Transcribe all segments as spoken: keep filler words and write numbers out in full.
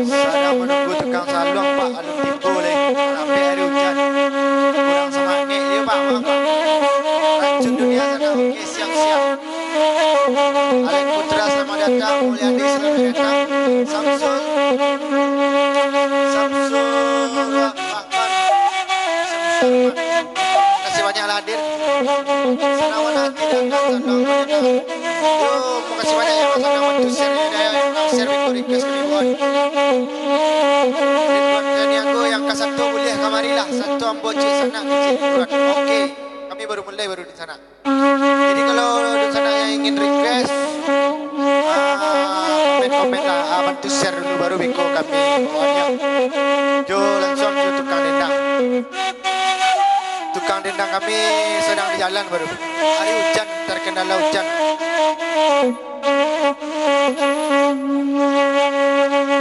Sadang manunggu tukang saluang, Pak, alun tibo lai. Sampai hari hujan. Kurang samangek, iyo, Pak, Pak, Pak. Rancun dunia sadang. Oke, siap, siap. Alex Putra, selamat datang. Mulyadi, selamat datang. Samsul. Samsul Rahman. Samsul Rahman. Terima kasih banyak lah hadir. Selamat datang, datang, datang. Yo, makasih banyak yang sadang bantu share ni, dah, yang sadang share, beko request kami buat. Ridwan Caniago yang ka satu buliah kamari lah. Satu ambo cik sanak kecil Ridwan. Oke, kami baru mulai, baru di sana. Jadi, kalau dunsanak yang ingin request, ah, komen-komen lah, ah, bantu share dulu, baru beko kami bawaannyo. Jo, lansuang jo tukang dendang. Tukang dendang kami sadang di jalan baru. Hari hujan, terkendala hujan.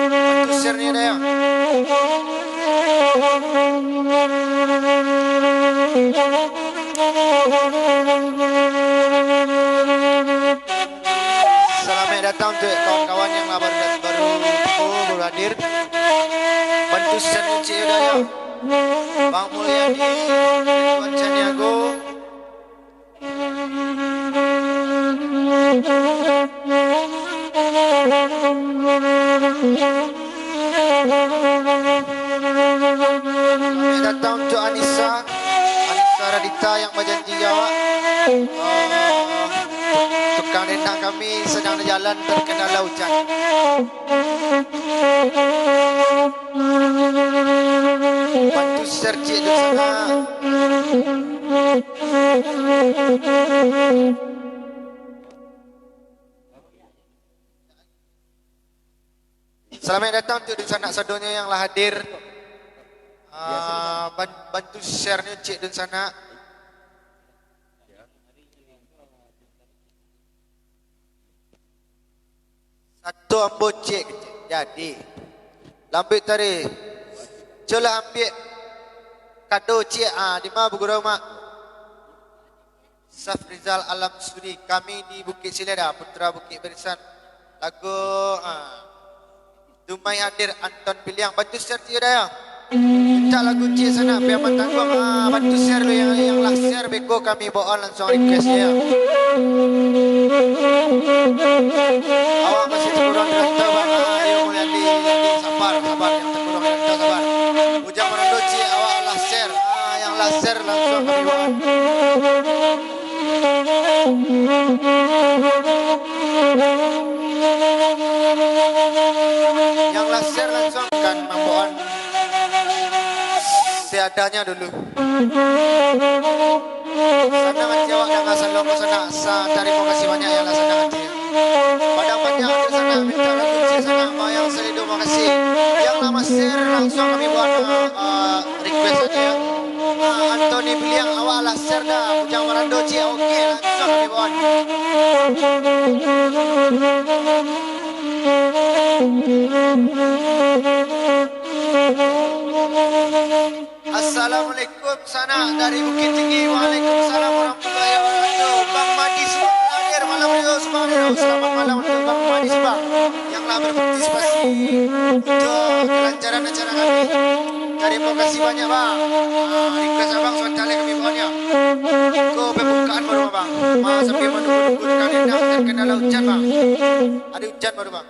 Bantu share ni, dah, yo. Salamaik datang untuak kawan-kawan yang lah baru, baru tibo, baru hadir. Bantu share cik Yuda, yo. Bang Mulyadi, Ridwan Caniago. Selamat datang untuak Anissa. Anissa Radita yang bajanji jo awak. Ah, tukang dendang kami sadang di jalan terkendala hujan. Bantu share cik di sana. Salamaik datang untuak dunsanak sadonyo yang lah hadir. Ah, ban-, bantu share nyo cik dunsanak. Satu ambo cik, jadi. Lambuik tadi. Culah ambiak kado cik, ah, di ma bagurau mak? Safrizal Alam Suri, kami di Bukik Sileda, Putra Bukik Barisan. Lagu, ah, Dumai hadir Anton Piliang, bantu share cik Yuda, yo. Mintak lagu cik sanak, Piaman Tangguang, ah, bantu share dulu yang, yang lah share, beko kami bawa lansuang request-nyo, yo. Awak masih takurang di rantau, Bang. Ah, ayo, Mulyadi, Mulyadi, sabar, sabar, yang takurang di rantau, sabar. Bujang Marando cik, awak lah share. Ah, yang lah share lansuang kami bawa. Yang lah share lansuang kan mamboan seadanya dulu. Sanang ati awak danga salongo sanak, sa-, tarimo kasih banyak yang lah sanang ati. Padang Panjang hadir sanak, mintak lagu cik sanak, Mayang Salido, makasih. Yang lah ma-share lansuang kami buat, eh, eh, request aja ya. Ah, Anthony Biliang, awak lah share dah. Bujang Marando cik, oke, lansuang kami buat. Assalamualaikum sanak dari Bukittinggi. Waalaikumsalam warahmatullahi wabarakatuh. Bang Madi Subang hadir malam ini. Oh, Subang hadir. Oh, selamat malam untuk Bang Madi Subang yang telah berpartisipasi untuk kelancaran acara kami. Tarimo kasih banyak, Bang. Ah, request Abang sudah kami bawakan ya. Ko pembukaan baru, Bang. Ma, sambil menunggu-nunggu tukang dendang terkena hujan, Bang. Ada hujan baru, Bang.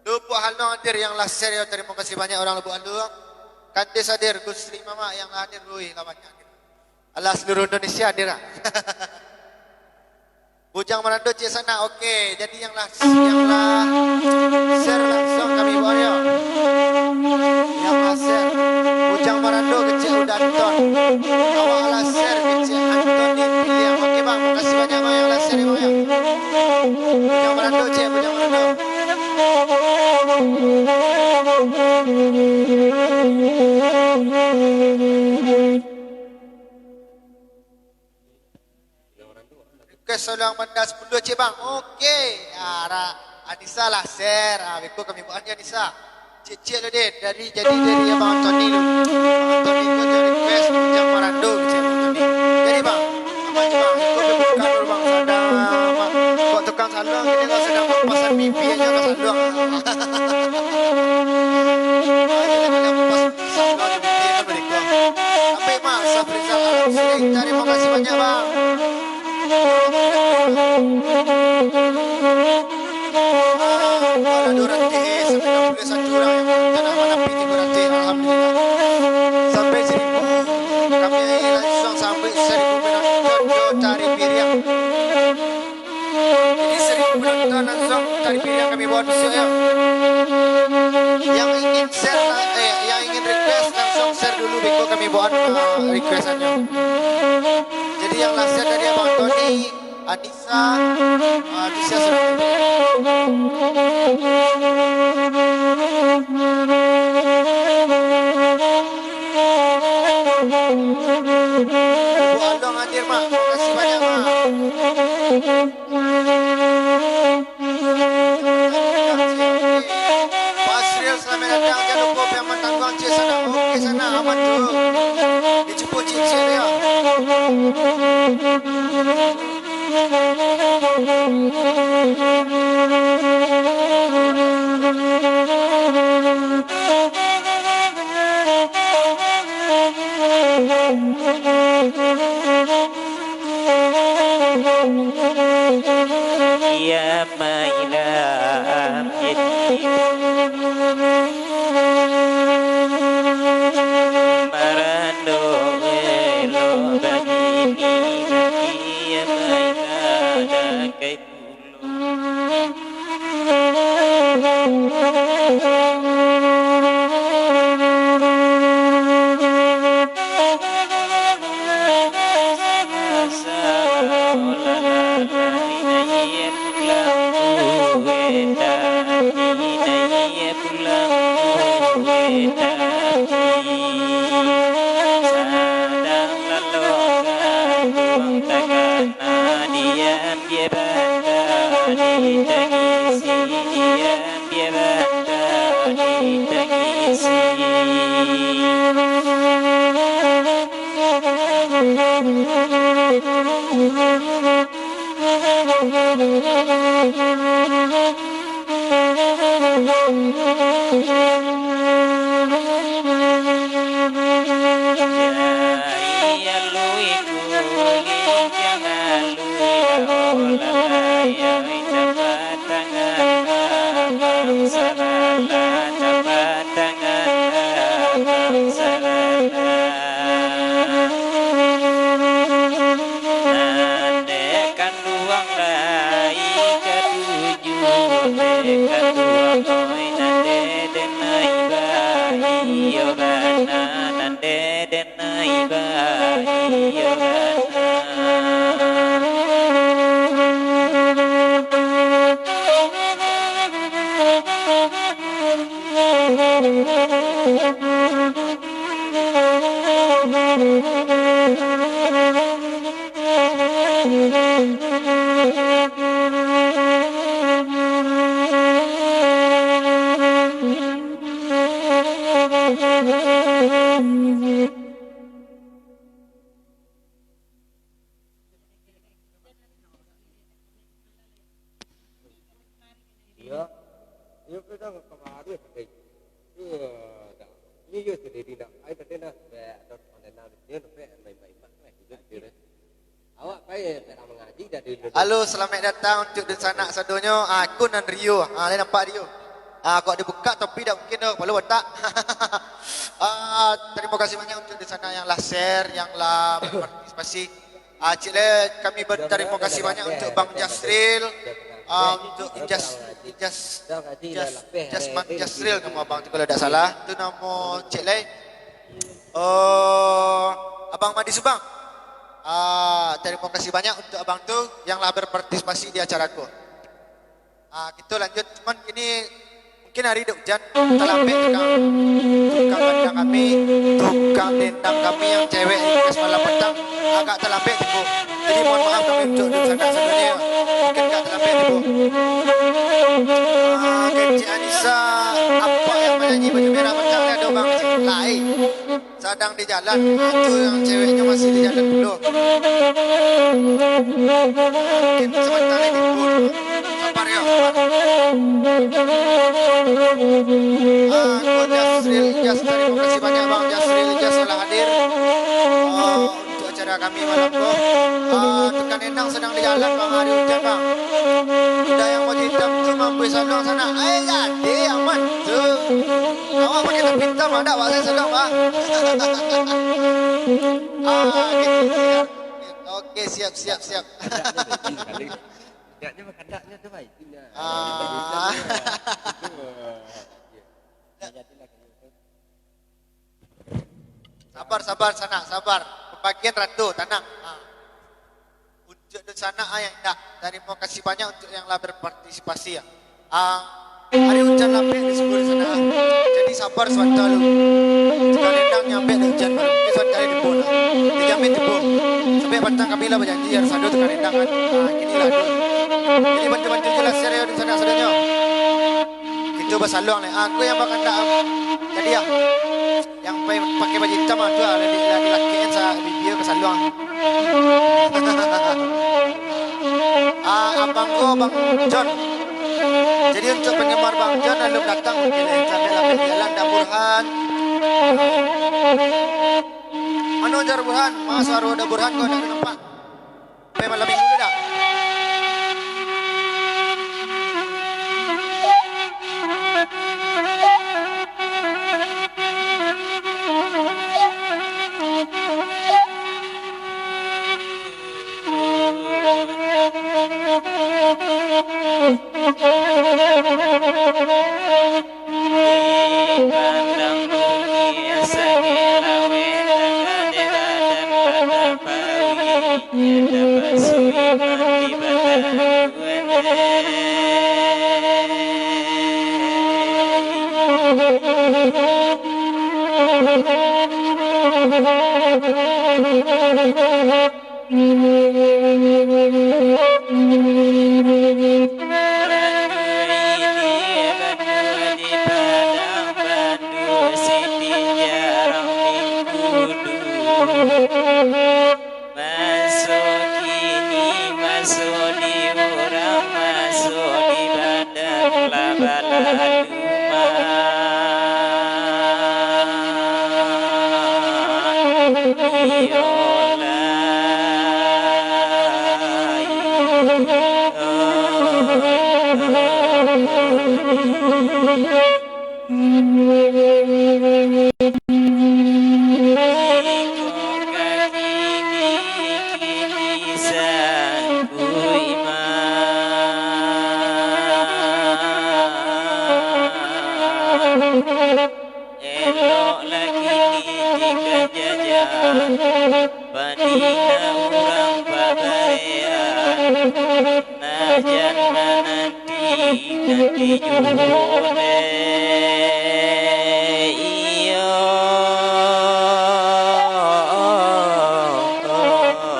Lubuk Halong hadir yang lah share ya. Tarimo kasih banyak orang Lubuk Halong. Kantis hadir, Gus Sri Mamak yang lah hadir, woi, lah banyak hadir. Alah, seluruh Indonesia hadir lah. Bujang Marando cik sanak, oke. Jadi yang lah, yang lah share lansuang kami bawa ya. Yang lah share. Bujang Marando kecil udah nonton. Awak lah share kecil Anthony Piliang. Oke, Bang. Makasih banyak, Bang, yang lah share, Bang, ya. Bujang Marando cik, Bujang Marando. Request Saluang Banda sapuluah cik, Bang. Oke. Ya, ra-, Anissa lah share. Ah, beko kami buat aja Anissa. Cek-cek lo deh, dari, jadi dari Abang Tony lo. Abang Tony ko je request Ujang Marando, kecek Abang Tony. Jadi bang, apa aja bang? Iko bukan lo bang, sadang bang. Kok tukang salon kini kau sadang pasan mimpi aja kau salon. Ayo lah kalian pas salon di mimpi kan mereka. Sampai mas, Safrizal Alam Siregar, terima kasih banyak bang. Ah, balado ratih, sampai enam puluh satu urang yang telah manapi tigo ratih, alhamdulillah. Sampai seribu, kami langsung sampai seribu penonton, yo, cari piriang. Jadi seribu penonton langsung cari piriang kami buat besok, yo. Yang ingin share, eh, yang ingin request langsung share dulu beko kami buat, eh, requestannya. Jadi yang lah share dari Abang Tony, Anissa, ah, Anissa sudah. Ibu Along hadir, Mak. Makasih banyak, Mak. Pak Asril, selamat datang. Jangan lupa piaman tangguang, cik, sana. Oke, sana. Aman tu. Dijemput, cik, cik, ya. Ya mailah jadi marando elok bagi ni, ya mailah dakai pulo. Diam dia banda ditangisi, diam dia banda ditangisi. Nan dek kanduang lai katuju, dek kanduang oi, nan dek den ai ba, iyo bana, nan dek den ai ba, iyo bana. Iyo. Iyo, kadang kamari pakai. Iyo, dah. Ini yo sendiri nak. Ai tadi nah, be, ada pandangan dia, be, main-main mak, nah, gitu, gitu. Awak pai, be, mengaji dari dulu. Halo, selamat datang untuk dunsanak sadonyo. Ah, aku nan Rio. Ah, lain nampak Rio. Ah, kok dibuka topi dak mungkin doh, kepala botak. Ah, terima kasih banyak untuk dunsanak yang lah share, yang lah berpartisipasi. Ah, cik le, kami berterima kasih banyak untuk Bang Jasril, ah, untuk Ijas, Ijas, Ijas, Jasman Jasril nama abang tu kalau tidak salah. Itu nama cik le. Oh, Abang Madi Subang. Ah, terima kasih banyak untuk abang tu yang lah berpartisipasi di acara ko. Ah, kita lanjut. Cuman kini mungkin hari dek hujan, talambek tukang, tukang dendang kami, tukang dendang kami yang cewek request malam petang. agak talambek tibo. Jadi, mohon maaf kami untuak dunsanak sadonyo, mungkin agak talambek tibo. Ah, kecek Anissa, apak yang manyanyi baju merah patang ni ado bang cek lai. Sadang di jalan, ah, tu yang ceweknyo masih di jalan pulo. Mungkin sabanta lai tibo. Sabar yo, sabar. Ah, ko Jasril Ijas, tarimo kasih banyak, Bang Jasril Ijas, lah hadir. Ah, untuak acara kami malam ko. Ah, Tukang Endang sadang di jalan, Bang, hari ujan, Bang. Udah yang baju hitam tu mambuih saluang sanak. Eh, jadi aman tu. Awak pakai topi hitam, ada awak saluang, Bang. Ah, gitu, siap. Oke, siap, siap, siap. Tidaknya berkandaknya tu baik. Ah. Sabar, sabar, sanak, sabar. Pambagian rata, tanang. Ha. Untuak dunsanak, ah, yang indak. Tarimo kasih banyak untuak yang lah berpartisipasi, ya. Ah, hari ujan lapeh di Sugul sanak, ah. Jadi sabar sabanta lu. Tukang Endang nyambek dek ujan, baru mungkin sabanta lai tibo lah. Dijamin tibo. Sampai patang kami lah bajanji, hari Sado Tukang Endang kan. Ah, kini lah ado. Jadi bantu-bantu je lah, share yo dunsanak sadonyo. Kito basaluang lai. Aku yang bakandak, ah. Jadi, ah. Yang pai-, pakai baju hitam tu lah, lah di-, lah dilakekan sa-, bibia ka saluang. Ah, abang ko, Bang John. Jadi, untuak penggemar Bang John, alun datang mungkin, eh, sampai lah di jalan, Da Burhan. Mano jar Burhan? Ma suaro Da Burhan ko, ndak nampak. Sampai malam minggu tu dah. Maso kini, maso di urang, maso di badan lah balalu mah. Iyolah. Elok lagi ditika jajah, padina urang pabaian, najan mananti nanti juo lai. Iyo,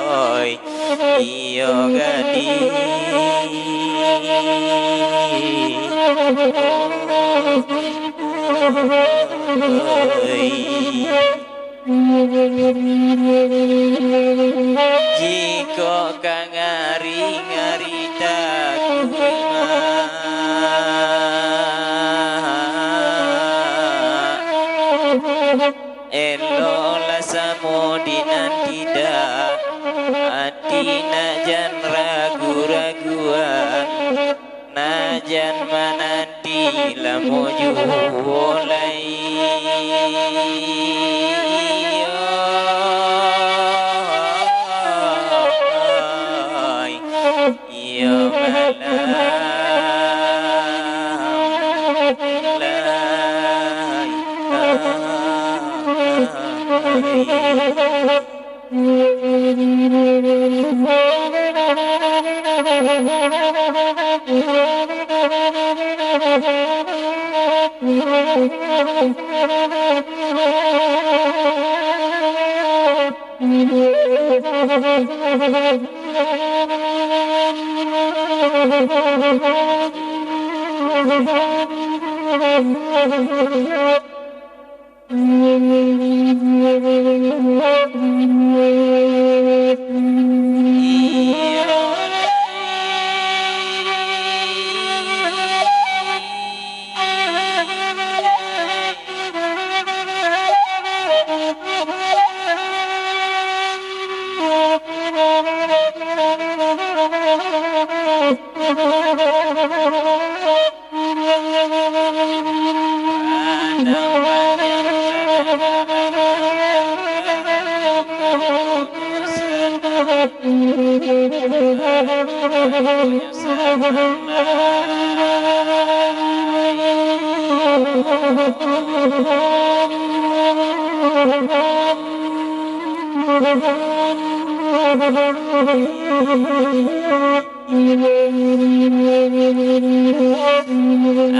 oi. Iyo gadih. Jikok ka ngari-ngari takuik mah. Eloklah samo di nan tidak, ati nak jan ragu-raguan, nak jan mananti lamo juo lai. Iyo malam lai.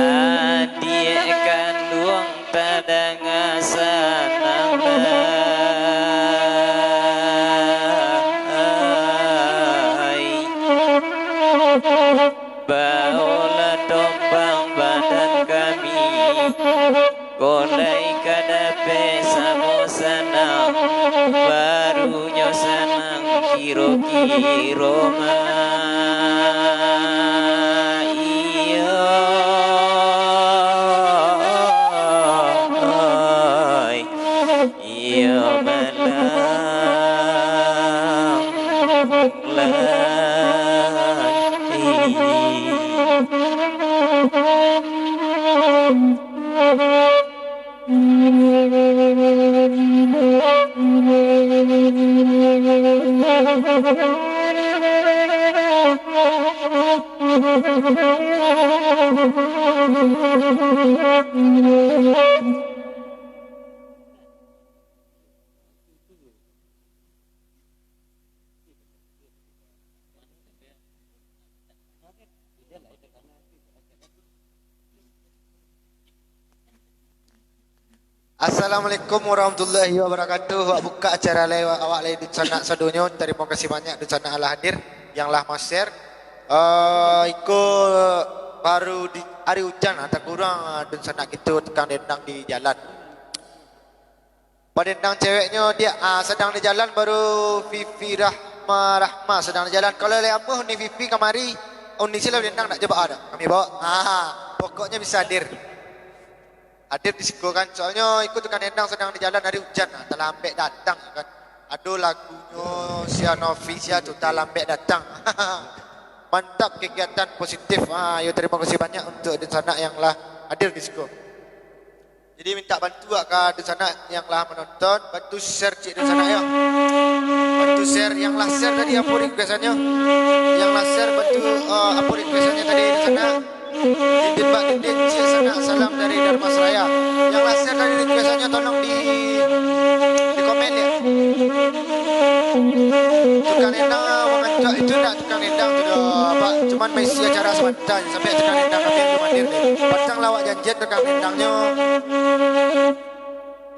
Adiak kanduang tadanga sanang lai. Baolah tombang badan kami. Ko lai ka dapek samo sanang, barunyo sanang kiro-kiro mah. Iyo, iyo malang lai. Assalamualaikum warahmatullahi wabarakatuh. Wak bukak acara lai, awak lai dunsanak sadonyo. Tarimo kasih banyak dunsanak alah hadir, yang lah ma-share. Eh, iko baru di ari ujan, ah, takurang, ah, dunsanak kito tukang dendang di jalan. Padendang ceweknyo dia, ah, sadang di jalan baru Vivi Rahma, Rahma sadang di jalan. Kalau lai amuah Uni Vivi kamari, Uni sila badendang nak jo baa dak? Kami bawa. Ah, pokoknyo bisa hadir. Hadir di siko kan. Soalnyo iko tukang dendang sadang di jalan ari ujan, ah, talambek datang kan. Ado lagunyo sia Novi sia tu talambek datang. Mantap kegiatan positif. Ah, yo tarimo kasih banyak untuk dunsanak yang lah hadir di siko. Jadi mintak bantu ka dunsanak yang lah manonton, bantu share ciek dunsanak yo. Bantu share, yang lah share tadi apo requestannyo? Yang lah share bantu, eh, apo requestannyo tadi dunsanak? Dindin bak dindin ciek sanak, salam dari Dharmasraya. Yang lah share tadi requestannyo tolong di, di komen yo. Tukang dendang mangancak itu ndak tukang dendang tu doh, Pak. Cuman maisi acara samantaro, sampai tukang dendang kami yang hadir ni. Patang lah awak janjian tukang dendangnyo.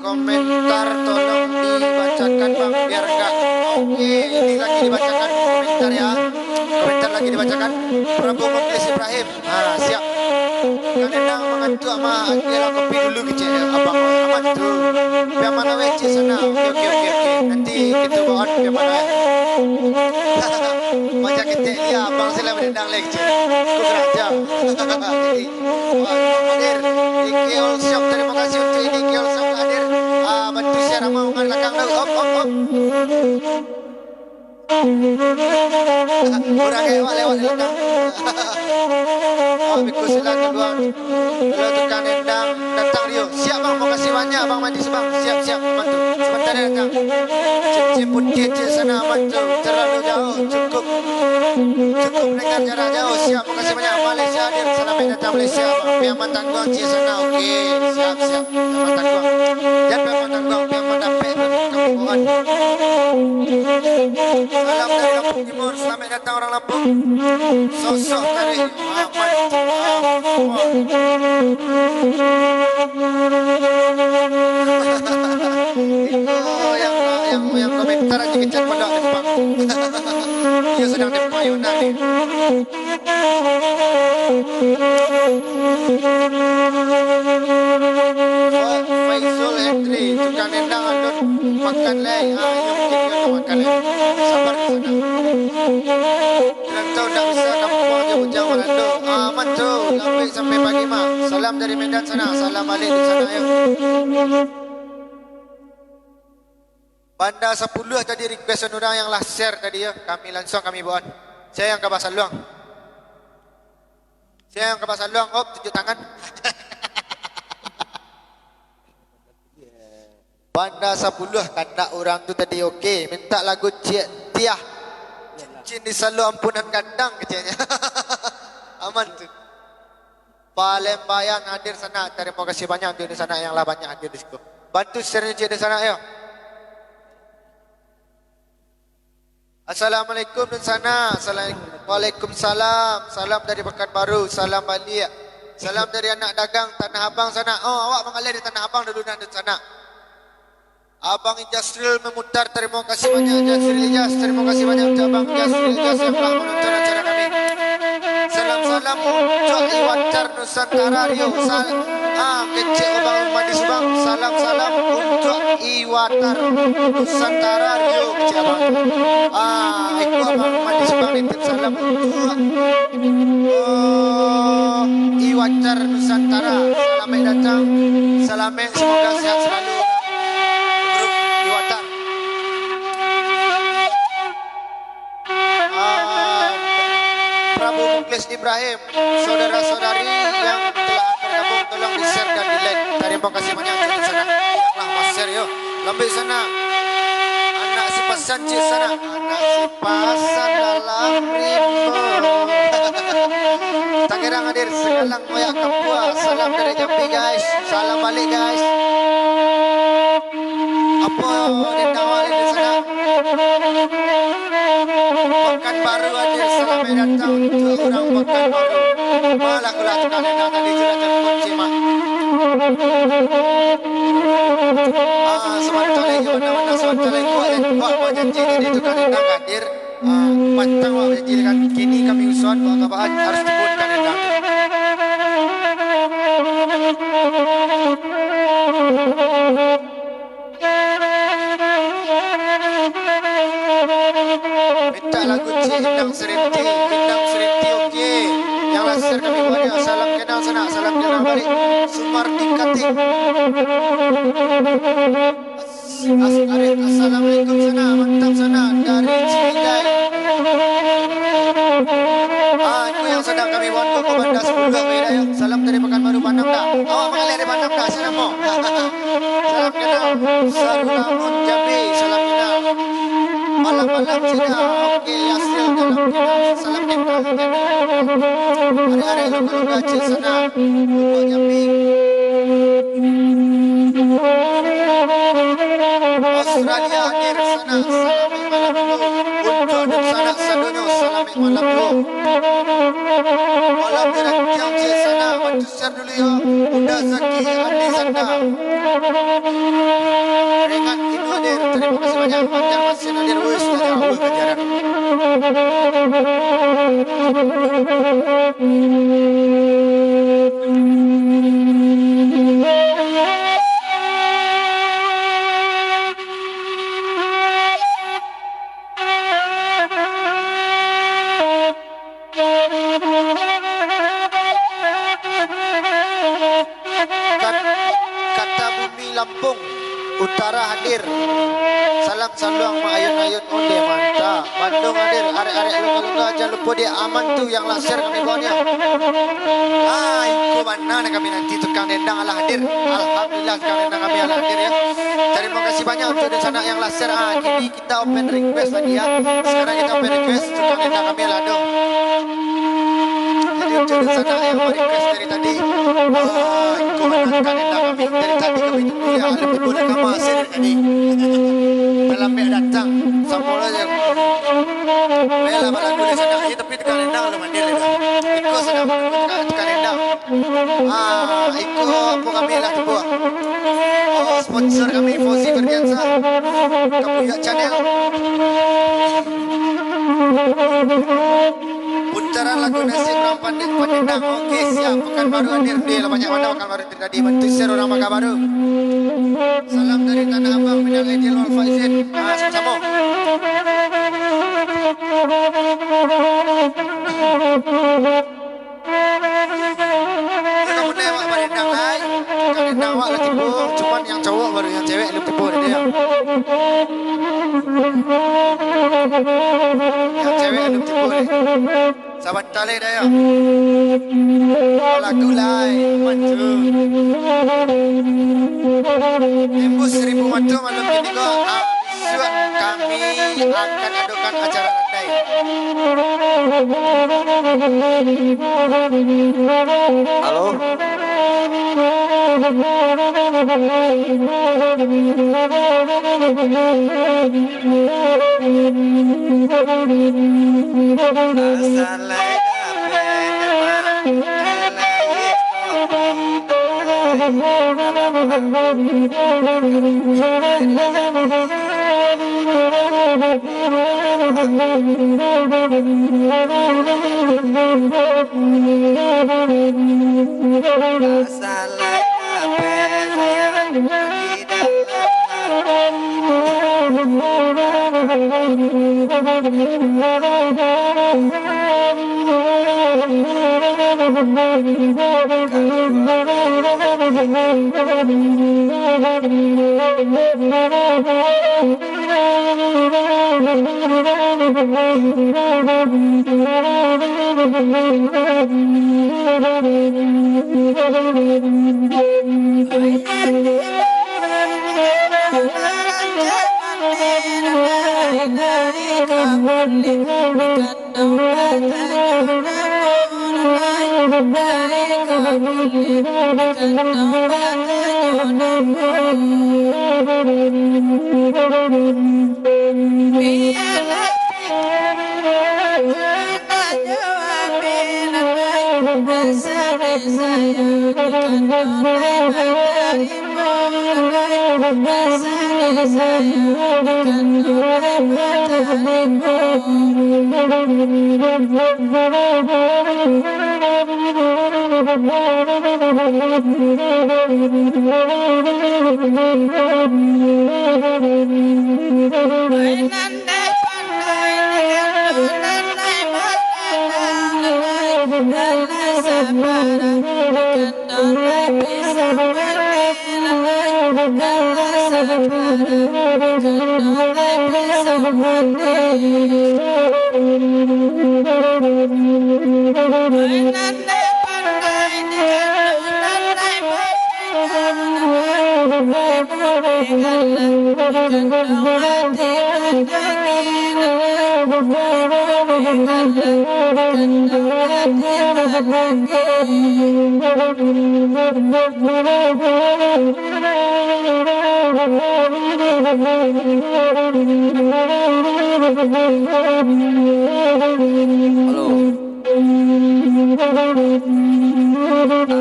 Komentar tolong dibacakan, Bang, biar enggak. Oke, ini lagi dibacakan komentar ya. Komentar lagi dibacakan. Prabu Muklis Ibrahim. Ah, siap. Tukang dendang mangantuak mah, ambiaklah kopi dulu kecek abang Amat tu. Pian mano weh cek sanak. Oke, oke, oke, oke. Nanti kito bawa pian mano weh. Macam ketek dia, abang sila badendang lai kecek. Aku karaja. Jadi, wah, hadir. Iki All Shop, terima kasih untuk ini, Iki All Shop hadir. Ah, bantu share sama dengan belakang tu. Op, op, op. Kurang lewat, lewat, lewat. Ah, biko silakan duluan. Kalau tukang dendang datang Rio. Siap bang, makasih banyak bang Mandi Subang. Siap, siap, bantu. Sebentar ya datang. Cincin putih cek sana bantu. Terlalu jauh, cukup. Cukup mendengar jarak jauh. Siap, makasih banyak Malaysia hadir. Selamat datang Malaysia. Bang. Pian Mantangguang cek sana. Oke, siap, siap. Pian Mantangguang. Jangan Pian Mantangguang, Pian Mandapek. Kampung Bohan. Salam dari Lampung Timur. Selamat datang orang Lampung. Sosok dari Ahmad. Itu yang, yang, yang komentar aja kecil pada depan. Fa-, Faizul Hendri, tukang dendang alun makan lai. Ah, iyo, mungkin iyo ndak makan lai. Sabar di sana. Urang tu ndak bisa kampuang jo bujang Walando. Ah, aman tu. Lambek sampai pagi mah. Salam dari Medan sana. Salam baliak di sana, yo. Banda sapuluah tadi requestan urang yang lah share tadi, yo. Kami langsung kami bawa. Sia yang ka basaluang? Sia yang ka basaluang? Op, tunjuk tangan. Banda sapuluah kandak urang tu tadi, oke. Minta lagu Ciek Tiah. Cincin di saluang ampunan gadang, keceknyo. Aman tu. Palembayan hadir sanak. Tarimo kasih banyak untuak dunsanak yang lah banyak hadir di siko. Bantu share-nyo ciek dunsanak, yo. Assalamualaikum dunsanak. Assalamualaikum. Waalaikumsalam. Salam dari Pekanbaru. Salam baliak. Salam dari anak dagang Tanah Abang sanak. Oh, awak manggaleh di Tanah Abang dulu nak dunsanak. Abang Ijasril Memutar, tarimo kasih banyak, Ijasril Ijas, tarimo kasih banyak untuak Abang Ijasril Ijas yang telah manonton acara kami. Salam-salam untuak Iwatar Nusantara Rio. Sal-, ah, kecek Abang Madi Subang, salam-salam untuak Iwatar Nusantara Rio, kecek Abang. Ah, iko Abang Madi Subang nitip salam untuak, oh, Iwatar Nusantara. Salamaik datang, salamaik, semoga sehat selalu. Grup Iwatar. Ah, Prabu Muklis Ibrahim, saudara-saudari yang telah bergabung, tolong di-share dan di-like. Tarimo kasih banyak untuak sanak yang lah ma-share, yo. Lambek sanak. Anak si pasan ciek sanak. Anak si pasan dalam rimbo. Tangerang hadir, Senggalang Moyak Kapua. Salam dari Jambi, guys. Salam baliak, guys. Apo dendang awak di sana? Pekanbaru hadir, salamaik datang untuak urang Pekanbaru. Malah kulah tukang dendang tadi sudah telepon, ciek mah. Ah, sabanta lai, bana-bana sabanta lai. Kuat, kuat bajanji tadi tukang dendang hadir. Ah, pantang awak bajanji kan. Kini kami usahakan, awak kabahan harus tibo tukang dendang tu. Mintak lagu ciek, Indang Serinti, Indang Serinti, oke. Yang lah share kami banyak, salam kenal sanak, salam kenal baliak. Sumardi Katik. As-, As-, Arif, assalamualaikum sanak, mantap sanak, dari Ciwidey. Ah, itu yang sadang kami bawa ko ka Banda Sapuluah, Ciwidey, yo. Salam dari Pekanbaru, Panam dah. Awak manggaleh di Panam dah, sanak mo. Salam kenal. Sarulamun Jambi, salam kenal. Malam-malam Cina, oke, Yasril, salam kenal. Salam kenal, kenal. Hari-hari luka-luka cik sana, luka Jambi. Australia hadir sana, salam malam minggu. Untuak dunsanak sadonyo, salam malam minggu. Malam ni rancang cik sana, bantu share dulu yo. Bunda Zaki, Andi Zanda. Ringat Indo hadir, tarimo kasih banyak. Banjarmasin hadir, wis, dari awal kajaran. Kat-, Kata Bumi Lampung Utara hadir. Salam saluang maayun-ayun onde mantap. Bandung hadir, arek-arek luka-luka, jan lupo dek Aman tu yang lah share kami bawa ni. Ah, iko bana nan kami nanti tukang dendang alah hadir. Alhamdulillah tukang dendang kami alah hadir ya. Tarimo kasih banyak untuak dunsanak yang lah share. Ah, kini kita open request lagi ya. Sekarang kita open request tukang dendang kami lah tu. Jadi untuak dunsanak yang request dari tadi, ah, iko bana tukang dendang kami. Dari tadi kami tunggu ya, lebih boleh kama hasil dari tadi. Talambek datang, samo lo je. Baiklah, balagu di sana. Tapi tukang dendang alun mandir lai dah. Iko sadang tukang, tukang dendang. Ah, iko apo kami lah tibo. Oh, sponsor kami, Fauzi Ferdiansyah. Kapuyak Channel. Pandai, pandai, nah, oke, siap. Pekanbaru hadir, di lah banyak bana Pekanbaru hadir tadi. Bantu share urang Pekanbaru. Salam dari Tanah Abang, Minal Aidin wal Faizin. Ah, samo-samo. Kamu ni awak barendang lai. Barendang awak lah tibo. Cuman yang cowok baru, yang cewek belum tibo ni, dia. Yang cewek belum tibo ni. Sabanta lai, Dayang. Balagu lai, maju. Tembus Seribu Mato malam kini ko, ah, bisuak kami akan adokan acara randai. Halo? Halo.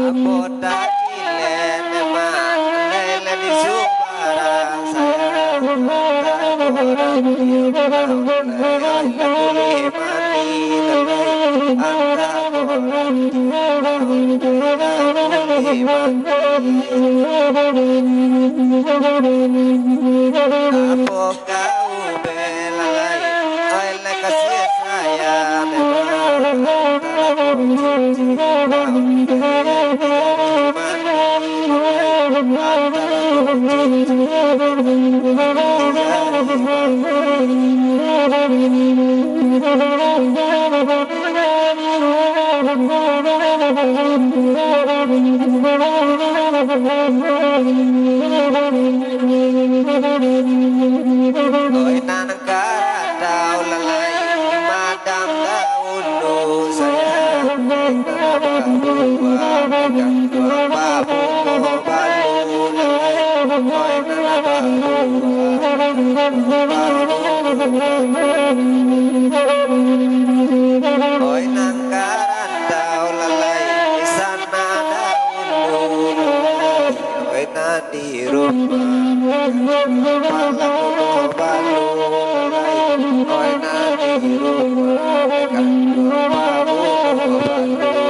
Ambo takilen memang, lele di sumbarang sayang. Oi, nan karatau lalai, madam dahulu sayang. Oi, nan babuah, pegang dua babu, babu lalai. Oi, nan babuah, babu lalai. Oi, nan karatau lalai, di sana dahulu lalai. Oi, nan di rumah, pegang dua babu, babu lalai. Oi, nan di rumah, pegang dua babu, babu lalai.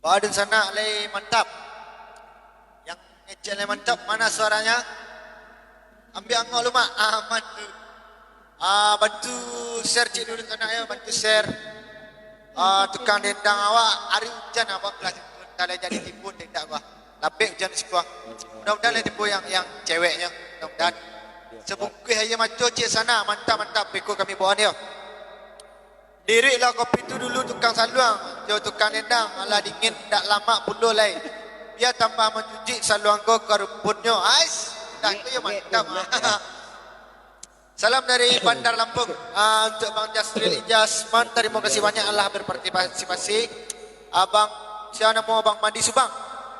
Badun sanak lai mantap. Yang ngecek lai mantap, mana suaranya? Ambiak angok lu, Mak. Aman tu. Ah, bantu share cik dulu sanak yo, bantu share. Ah, tukang dendang awak, ari ujan abang lah, tak lah jadi timbun dendak gua. Lapek ujan sikuah. Mudah-mudahan lah timbun yang, yang ceweknya. Mudah-mudahan. Sebungkuih aia mato cik sanak, mantap-mantap, ikut kami bawa ni yo. Diriklah kopi tu dulu tukang saluang, jo tukang dendang, alah dingin, dak lamak pulo lai. Bia tambah mancuci saluang ko ka rumpunnyo. Ais, dah tu yo mantap. Salam dari Bandar Lampung, ah, untuk Bang Jasril Ijasman, tarimo kasih banyak alah berpartisipasi. Abang, sia namo Abang Mandi Subang,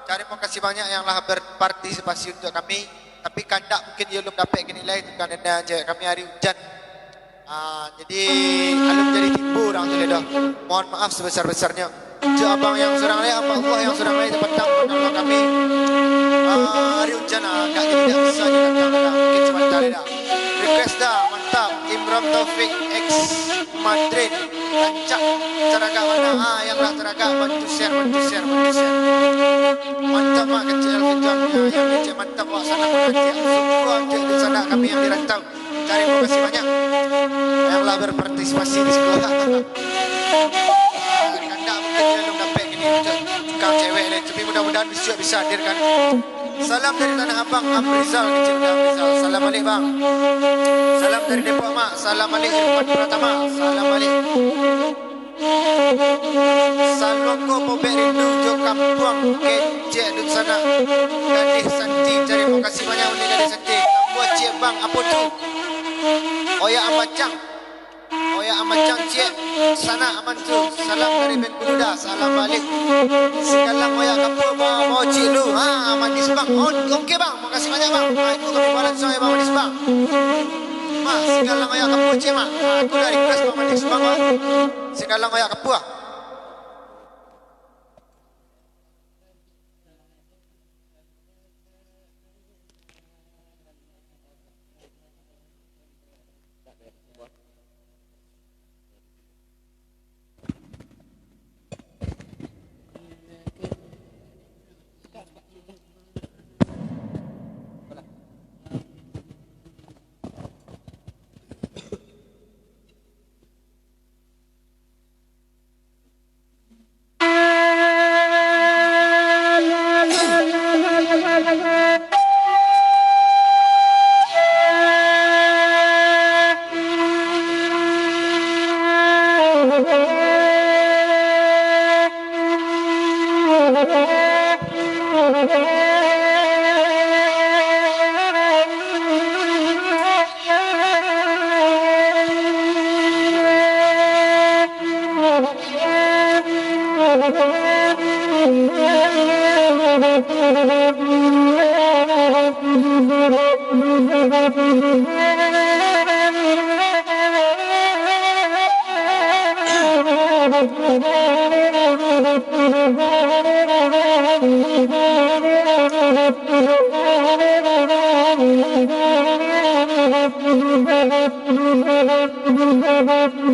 tarimo kasih banyak yang lah berpartisipasi untuk kami. Tapi kandak mungkin iyo alun dapek nilai, tukang dendang cewek kami ari ujan. Ah, jadi, alun jadi timbun urang tu lai doh. Mohon maaf sebesar-besarnyo. Cek abang yang surang lai, hamba Allah yang surang lai, tapatang manalong kami. Ah, ari ujan, ah, agak jadi dak bisa didatang dah. Mungkin sabanta lai dah. Request dah, mantap. Imran Taufik X Madrid. Rancak caragak bana. Ah, yang lah caragak, bantu share, bantu share, bantu share. Mantap, Mak, kecil Alvin John. Ya, yang kecil mantap, wak sanak, Mak, kecil. Sungguah, kecil di sanak kami yang di rantau. Tarimo kasih banyak yang lah berpartisipasi di siko. Kandak mungkin alun dapek kini, tukang cewek lai. Tapi mudah-mudahan bisuak bisa hadir kan. Salam dari Tanah Abang, Amrizal, kecil udah Amrizal. Salam balik, Bang. Salam dari Depok, Mak. Salam balik, Irfan Pratama. Salam balik. Saluang ko pobek rindu jo kampuang, kecek dunsanak. Gadih Santi, tarimo kasih banyak ulih Gadih Santi. Kampuang ciek bang, apo tu? Oyak Amacang. Oyak Amacang ciek, sanak aman tu. Salam dari Ben Buluda, salam balik. Singgalang oyak kapua, bawa, bawa ciek lu. Ha, aman. Manis, Bang. Oh, oke, Bang. Makasih banyak, Bang. Ah, itu kami balas soalnya, Bang Manis, Bang. Bang, singgalang oyak kapua, cek, Bang. Ah, itu dari request, Bang Manis, Bang, Bang. Singgalang oyak kapua.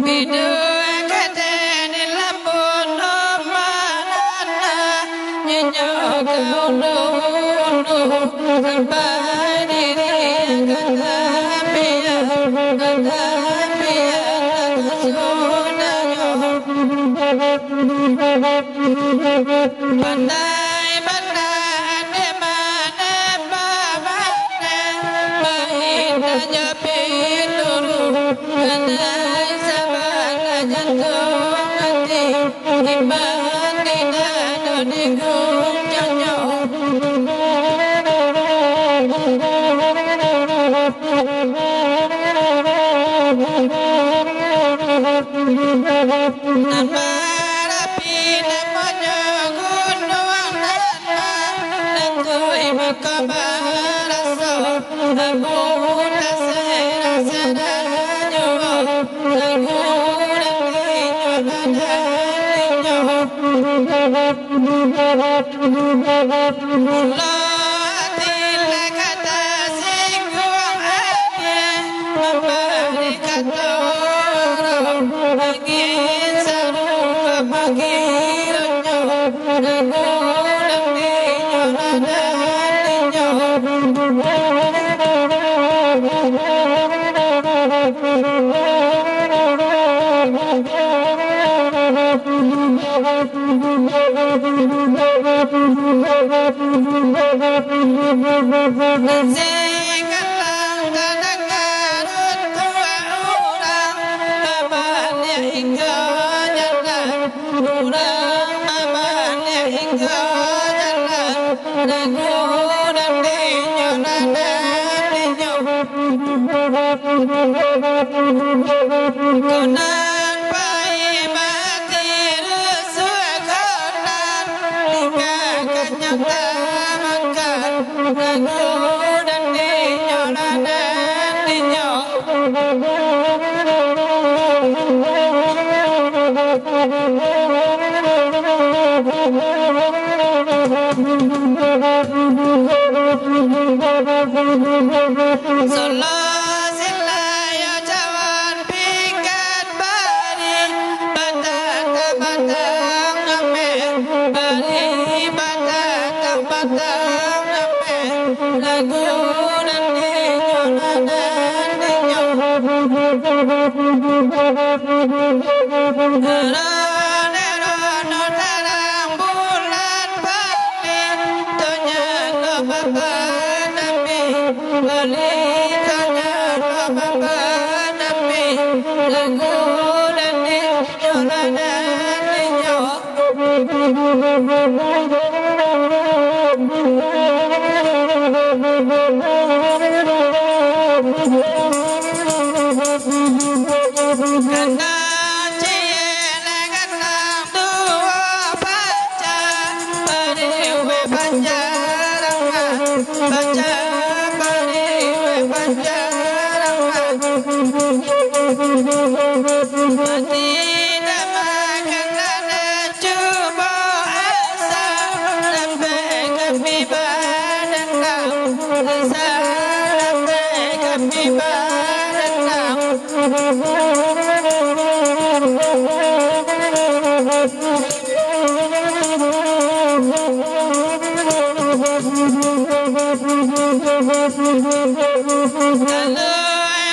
Bidua kata di lambun no manana, nyenyo ka ulu-ulu, sampai diri ka tapian, ka tapian ka sunanyo. Pandai bana ande mane bamaneh, main aja pituru, pandai sabana jantuang ati, timbang di dado di gunjonyo. Nan barapi namonyo Gunuang Nan Maletuik, mako baraso abu tasera sadanyo, abu nan inyo badanyo. Pulo ati lah ka tasingguang, ati mambari kato ro, angin sarupa pagi ronyo, lagu nan inyo nadai inyo. Singgalang tadanga runtuak urang, babaliak hinggo jalan, urang babaliak hinggo jalan, lagu nan inyo nadai inyo. Ko nan pai mati rusuah, ko nan tinggakan nyata makan, lagu nan inyo nadai inyo. Solo silayo cawan pinggan bari, batatang-batang ameh, bari batatang-batang ameh, lagu nan inyo nadai inyo. Rone-rono tarang bulan bali, tanyako bapa nami, bali tanyako bapa nami, lagu nan inyo nadai inyo. Kana ciek nan ganang duo panca, pariuwek panca rang Baca bari, baca rahmat. Mati dah makan dah cubo asa, sampai kami badandang. Asa, sampai kami badandang. Kalau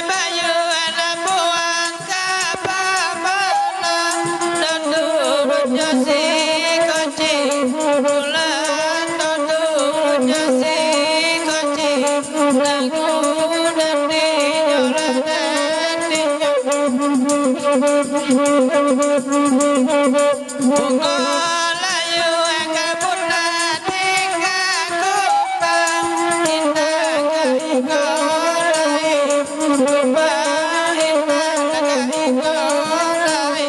bayu anak buang ka pamana, dodok si koci, bulan dodok si koci, lagu dan dinyo lah dan dinyo. Bungo layu ka bunah tingga kumbang, indak ka igo lai, kumbang indak ka igo lai.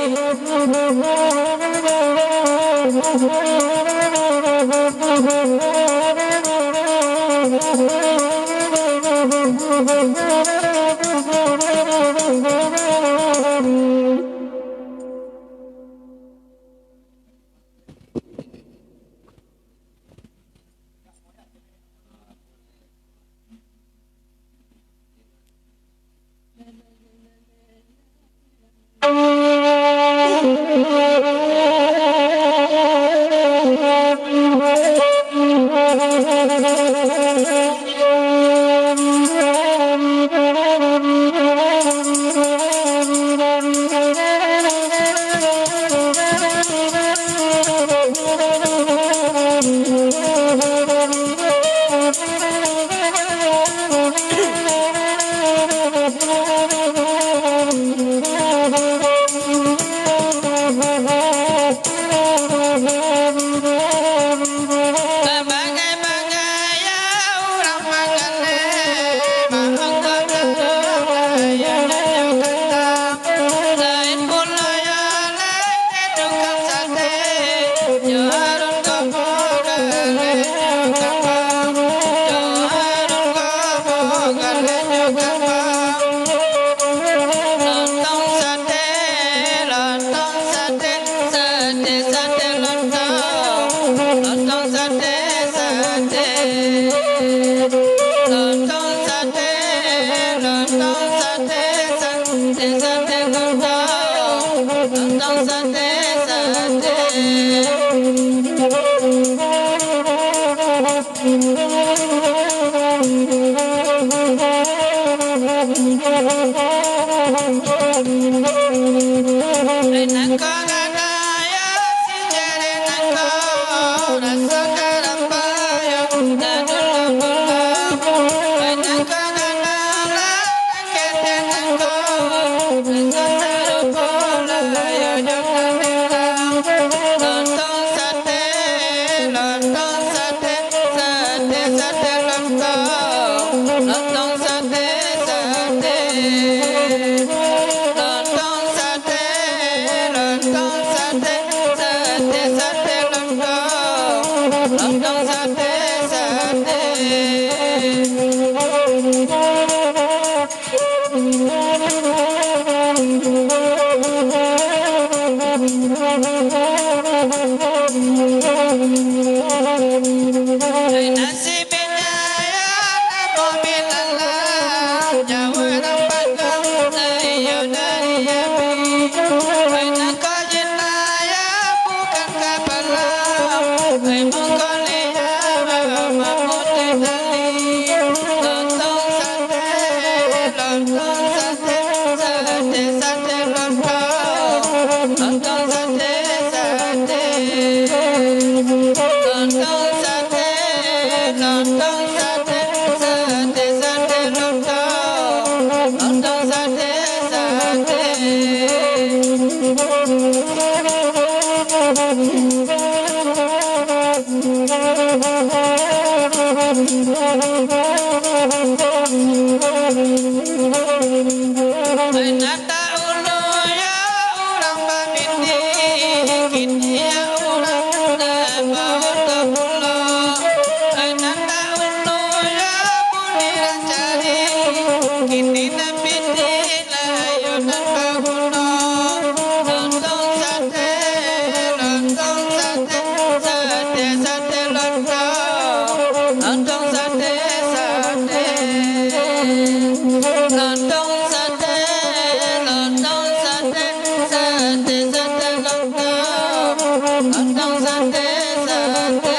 Lontong sate, lontong sate, sate, sate lontong. Lontong sate, sate. Lontong sate, lontong sate, sate, sate lontong. Lontong sate, sate. Lontong sate, lontong sate, sate, sate lontong. Lontong sate, sate. Lontong sate, lontong sate, sate, sate lontong. Lontong sate, sate. Kini nan pitih lah iyo nan baguno. Lontong sate, lontong sate, sate, sate lontong. Lontong sate, sate. Lontong sate, lontong sate, sate, sate lontong. Lontong sate, sate.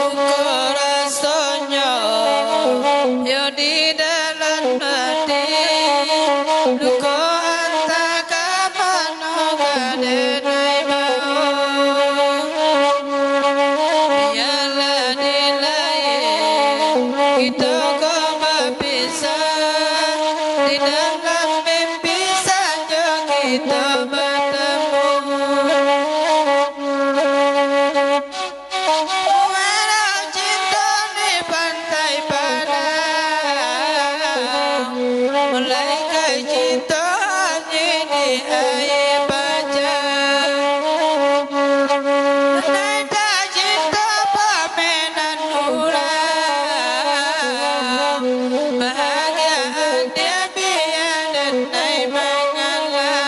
Duko rasonyo yo di dalam ati, duko antah ka mano ka denai bao. Bialah dilain kito ko bapisah, di dalam mimpi sajo kito batamu. Walau cinto di pantai Padang, malaikat cinto hanyi di aia pacah. Nanda cinto pamenan urang, bahagiaan dia biadan nai mangalah.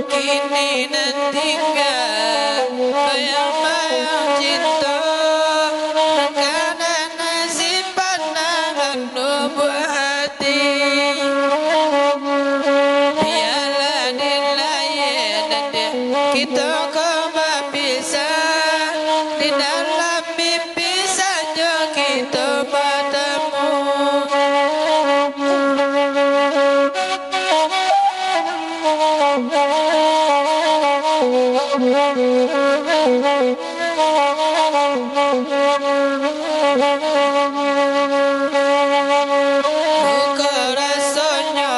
Kini nan tingga bayang-bayang cinto, nan ka nan simpan dalam lubuak hati. Bialah dilain dek kito ko bapisah, di dalam mimpi sajo kito batamu. Duko rasonyo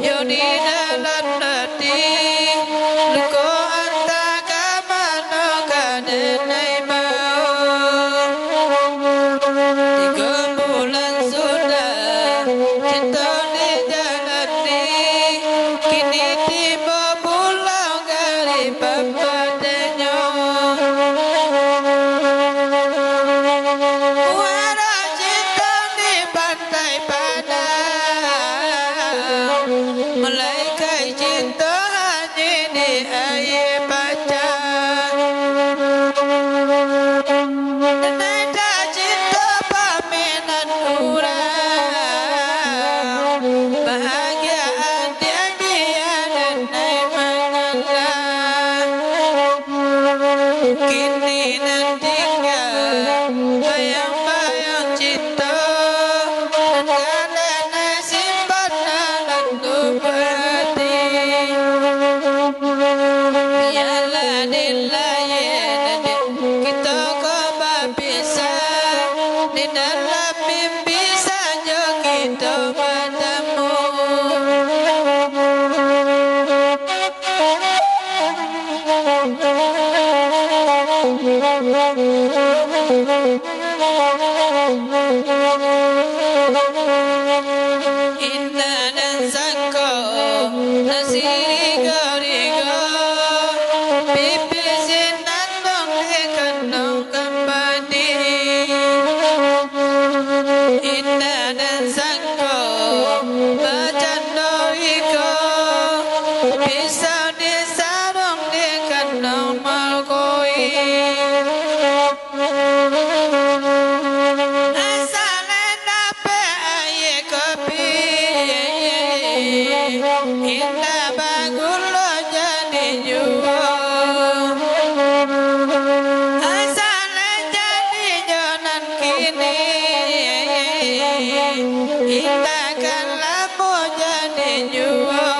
yo di dalam ati, duko antah ka mano ka denai bao. Tigo bulan sudah cinto dijalani, kini tibo pulo gari papadenyo. Muaro cinto di Pantai Padang, malaikat cinto hanyi di aia pacah. Nanda cinto pamenan urang, bahagiaan dia biadan nai mangalah. Kini nan tingga bayang-bayang cinto, nan ka denai simpan dalam lubuak ati. Bialah dilain dek kito ko bapisah, di dalam mimpi sajo kito batamu. Kini, indak kan lamo jadi juo.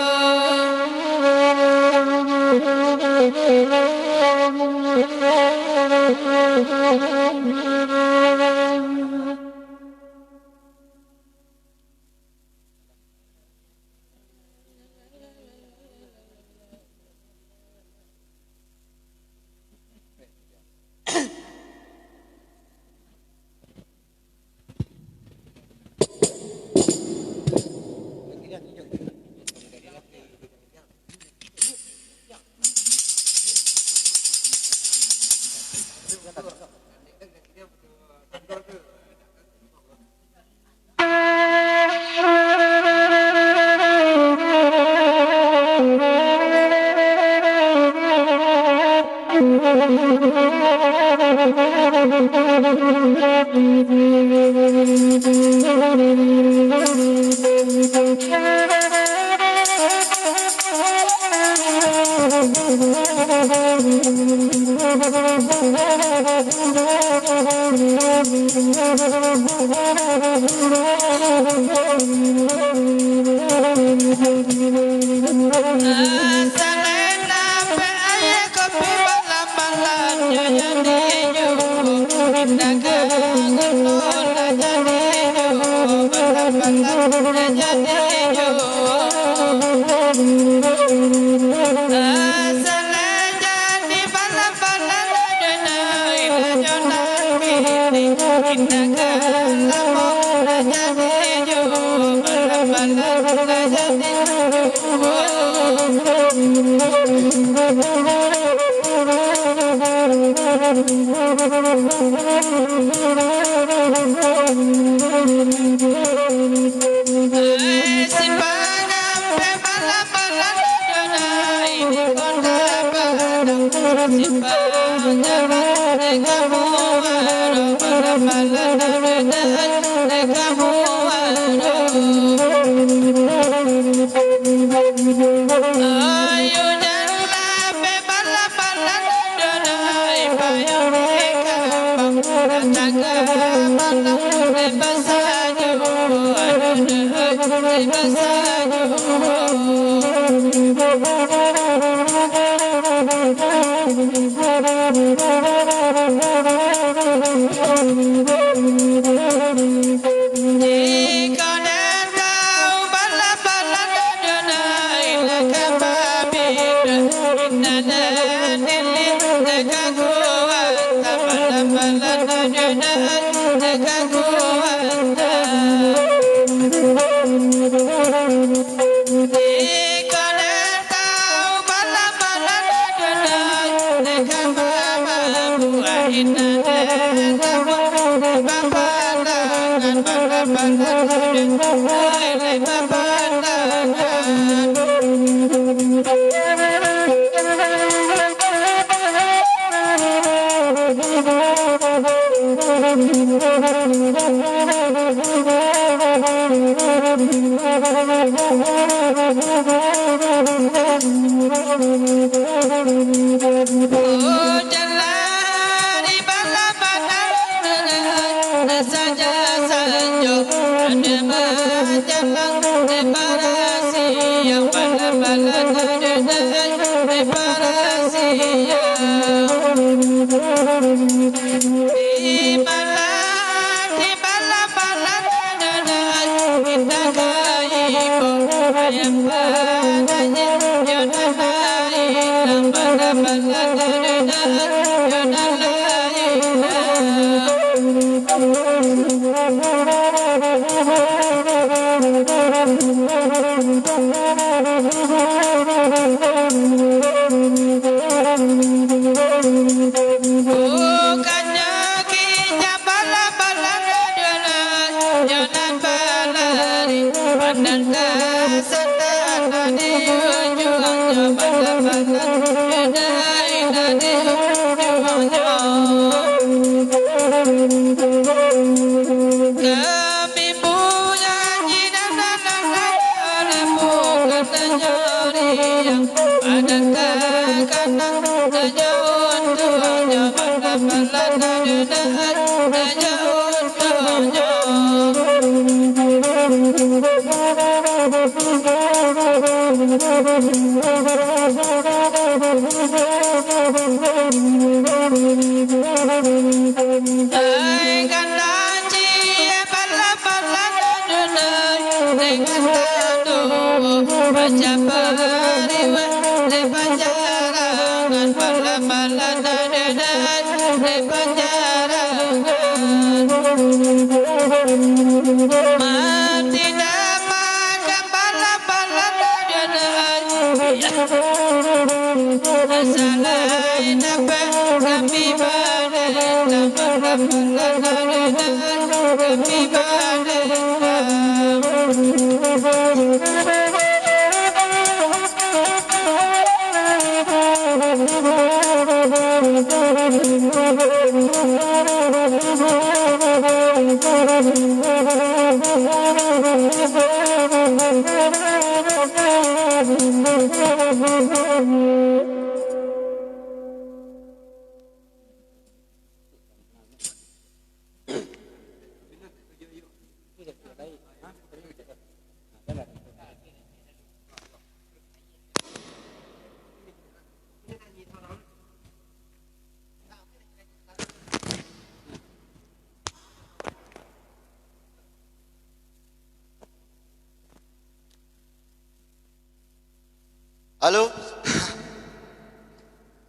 Halo.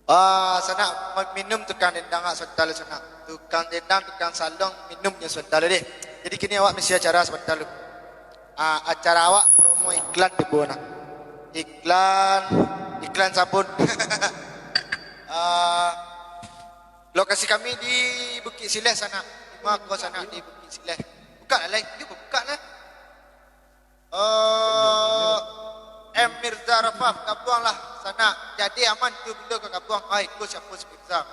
Ah, sanak, minum tukang dendang, ah, sabanta sanak. Tukang dendang, tukang saluang, minumnyo sabanta deh. Jadi kini awak misi acara sabanta lu. Ah, acara awak promo iklan tibo nah. Iklan, iklan sabun. Ah, lokasi kami di Bukik Sileh sanak. Di ma ko sanak di Bukik Sileh. Buka lah, lai. Yuk, buka lah. Eh, M Mirza Rafaf, gabuanglah sanak. Jadi aman tu bilo ka gabuang. Ai, ko siapo si Mirza?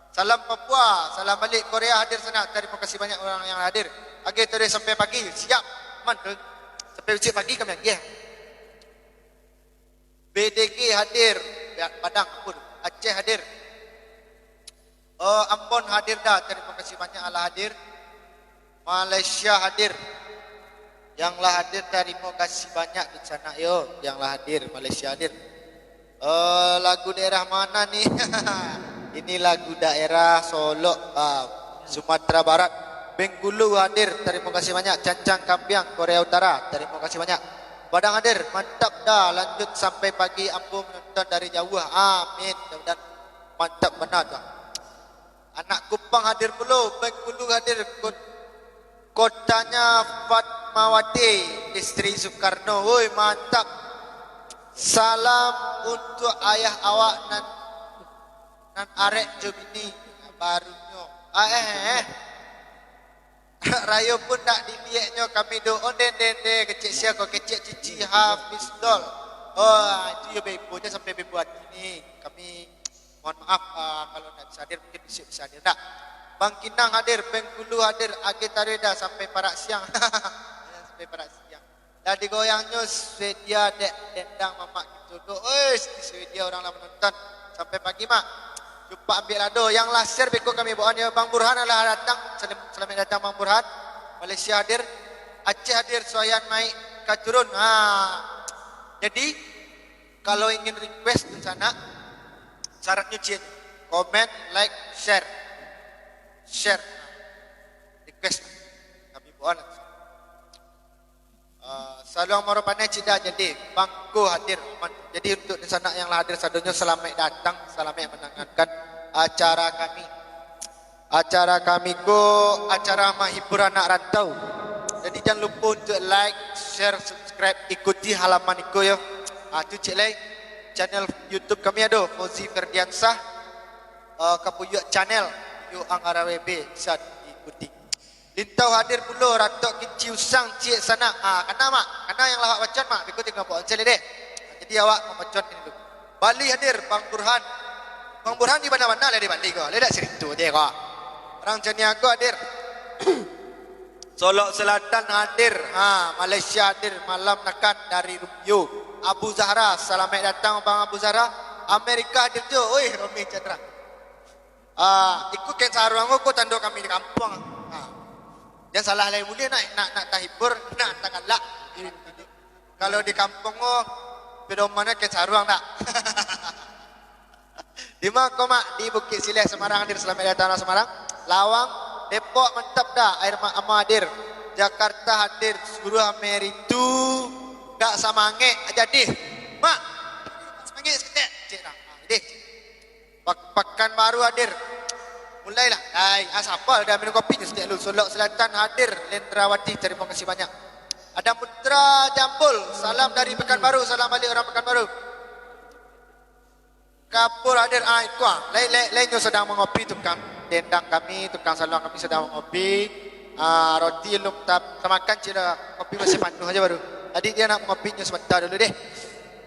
Salam Papua, salam balik Korea hadir sanak. Tarimo kasih banyak urang yang hadir. Agih taruih sampai pagi. Siap. Aman tu. Sampai bisuak pagi kami agih. B D G hadir. Padang, ampun. Aceh hadir. Oh, Ambon hadir dah. Tarimo kasih banyak alah hadir. Malaysia hadir. Yang lah hadir, tarimo kasih banyak di sanak yo. Yang lah hadir, Malaysia hadir. Eh, lagu daerah mana nih? Ini lagu daerah Solok, ah, Sumatera Barat. Bengkulu hadir, tarimo kasih banyak. Cancang Kambiang, Korea Utara, tarimo kasih banyak. Padang hadir, mantap dah. Lanjut sampai pagi, ambo menonton dari jauh. Amin. Mudah-mudahan mantap bana tu. Anak Kupang hadir pulo, Bengkulu hadir, kot-, kotanya Fatmawati, istri Soekarno. Woi, mantap. Salam untuk ayah awak nan, nan arek jo bini barunyo. Ah, eh, eh. Rayo pun ndak dilieknyo kami do. Onde, onde, onde, kecek sia ko, kecek Cici Hafiz Dol. Oh, itu yo bebo, jan sampai bebo ati ni. Kami mohon maaf, ah, kalau ndak bisa hadir, mungkin bisuak bisa hadir. Ndak. Bangkinang hadir, Bengkulu hadir, agih taruih dah sampai parak siang. Sampai parak siang. Lah digoyangnyo Swedia dek dendang mamak gitu. Doh, oi, di Swedia urang lah manonton. Sampai pagi, Mak. Cupak ambiak lado. Yang lah share beko kami bawaan yo. Bang Burhan lah datang. Salam-, salamaik datang, Bang Burhan. Malaysia hadir. Aceh hadir. Suayan naik ka turun. Ha. Jadi, kalau ingin request di sana, syaratnyo ciek. Comment, like, share. Share. Request. Kami bawaan langsung. Ah, Saluang Muaro Paneh Cidah jadi, Bangko hadir. Man-, jadi untuk di sanak yang lah hadir sadonyo, salamaik datang, salamaik mandangakan acara kami. Acara kami ko acara mahibur anak rantau. Jadi jan lupo untuk like, share, subscribe, ikuti halaman iko yo. Ah, tu cek lai channel YouTube kami ado, Fauzi Ferdiansah. Ah, Kapuyuak Channel, yo Ang R W B, bisa diikuti. Lintau hadir pulo, Ratok Kinci Usang, ciek sanak. Ah, kana, Mak. Kana yang lah awak bacaan, Mak. Beko tingga bawa onsel deh. Jadi awak mambacaan ini dulu. Bali hadir, Bang Burhan. Bang Burhan di mana-mana lah di Bali ko. Lah dak cerita je ko. Orang Caniago hadir. Solok Selatan hadir. Ha, Malaysia hadir. Malam Nakan dari Rumbio. Abu Zahra, salamaik datang Bang Abu Zahra. Amerika hadir jo. Oi, Romi Chandra. Ah, iko kain saruang ko tando kami di kampuang. Ah. Jan salah lai buliah nak, nak, nak tahibur, nak tagalak. Kalau di kampuang ko, Pedoman ke Saruang dak? Di ma ko, Mak? Di Bukik Sileh, Semarang, hadir. Salamaik datang, urang Semarang. Lawang, Depok, mantap dah. Air Ma-, Ama hadir. Jakarta hadir. Suruah Meritu, gak samangek jadi. Mak, samangek saketek. Cek dah. Ah, jadi. Pak-, Pakanbaru hadir. Mulailah. Ai, ah, sapa dah minum kopi je setiap lu. Solok Selatan hadir. Lendrawati, terima kasih banyak. Adam Putra Jambul, salam dari Pekanbaru, salam balik orang Pekanbaru. Kapur hadir, ah, iko ah. Lai, lai, lai nyo sadang mangopi tukang dendang kami, tukang saluang kami sadang mangopi. Ah, roti alun ta-, tamakan, cik dah. Kopi masih panuah aja baru. Tadi dia nak mangopi nyo sabanta dulu deh.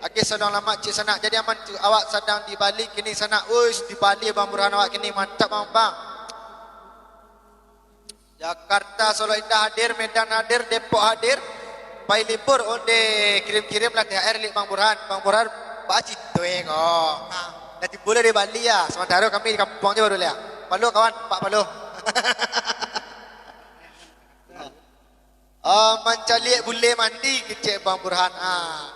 Oke, salam lamak, cik sanak. Jadi aman tu, awak sadang di Bali kini sanak. Uish, di Bali Bang Burhan awak kini, mantap Bang, Bang. Jakarta, Solo Indah hadir, Medan hadir, Depok hadir. Pai libur onde kirim-kirim lah T H R lik Bang Burhan. Bang Burhan, baa cinto e ko. Ha, dah tibo lah di Bali ya. Sementara kami di kampuang je baru lah. Palo kawan, Pak Palo. Ah, mancaliak bule mandi, kecek Bang Burhan. Ah.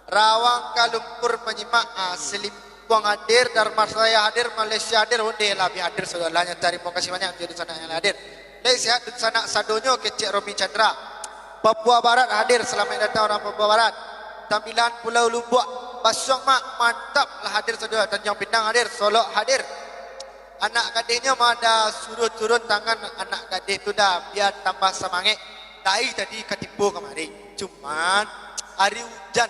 Rawang ka lumpur manyimak. Ah, Selimpuang hadir, Darmasraya hadir, Malaysia hadir, ondeh lah bi hadir saudarahnyo. Tarimo kasih banyak untuk dunsanak yang lah hadir. Lai sehat dunsanak sadonyo, kecek Romi Chandra. Papua Barat hadir, salamaik datang urang Papua Barat. Tambilan Pulau Lubuak, Basuang Mak, mantap lah hadir saudara. Tanjung Pinang hadir, Solok hadir. Anak gadihnyo mah dah suruah turun tangan anak gadih tu dah, bia tambah samangek. Dari tadi ka tibo kamari. Cuman, ari ujan.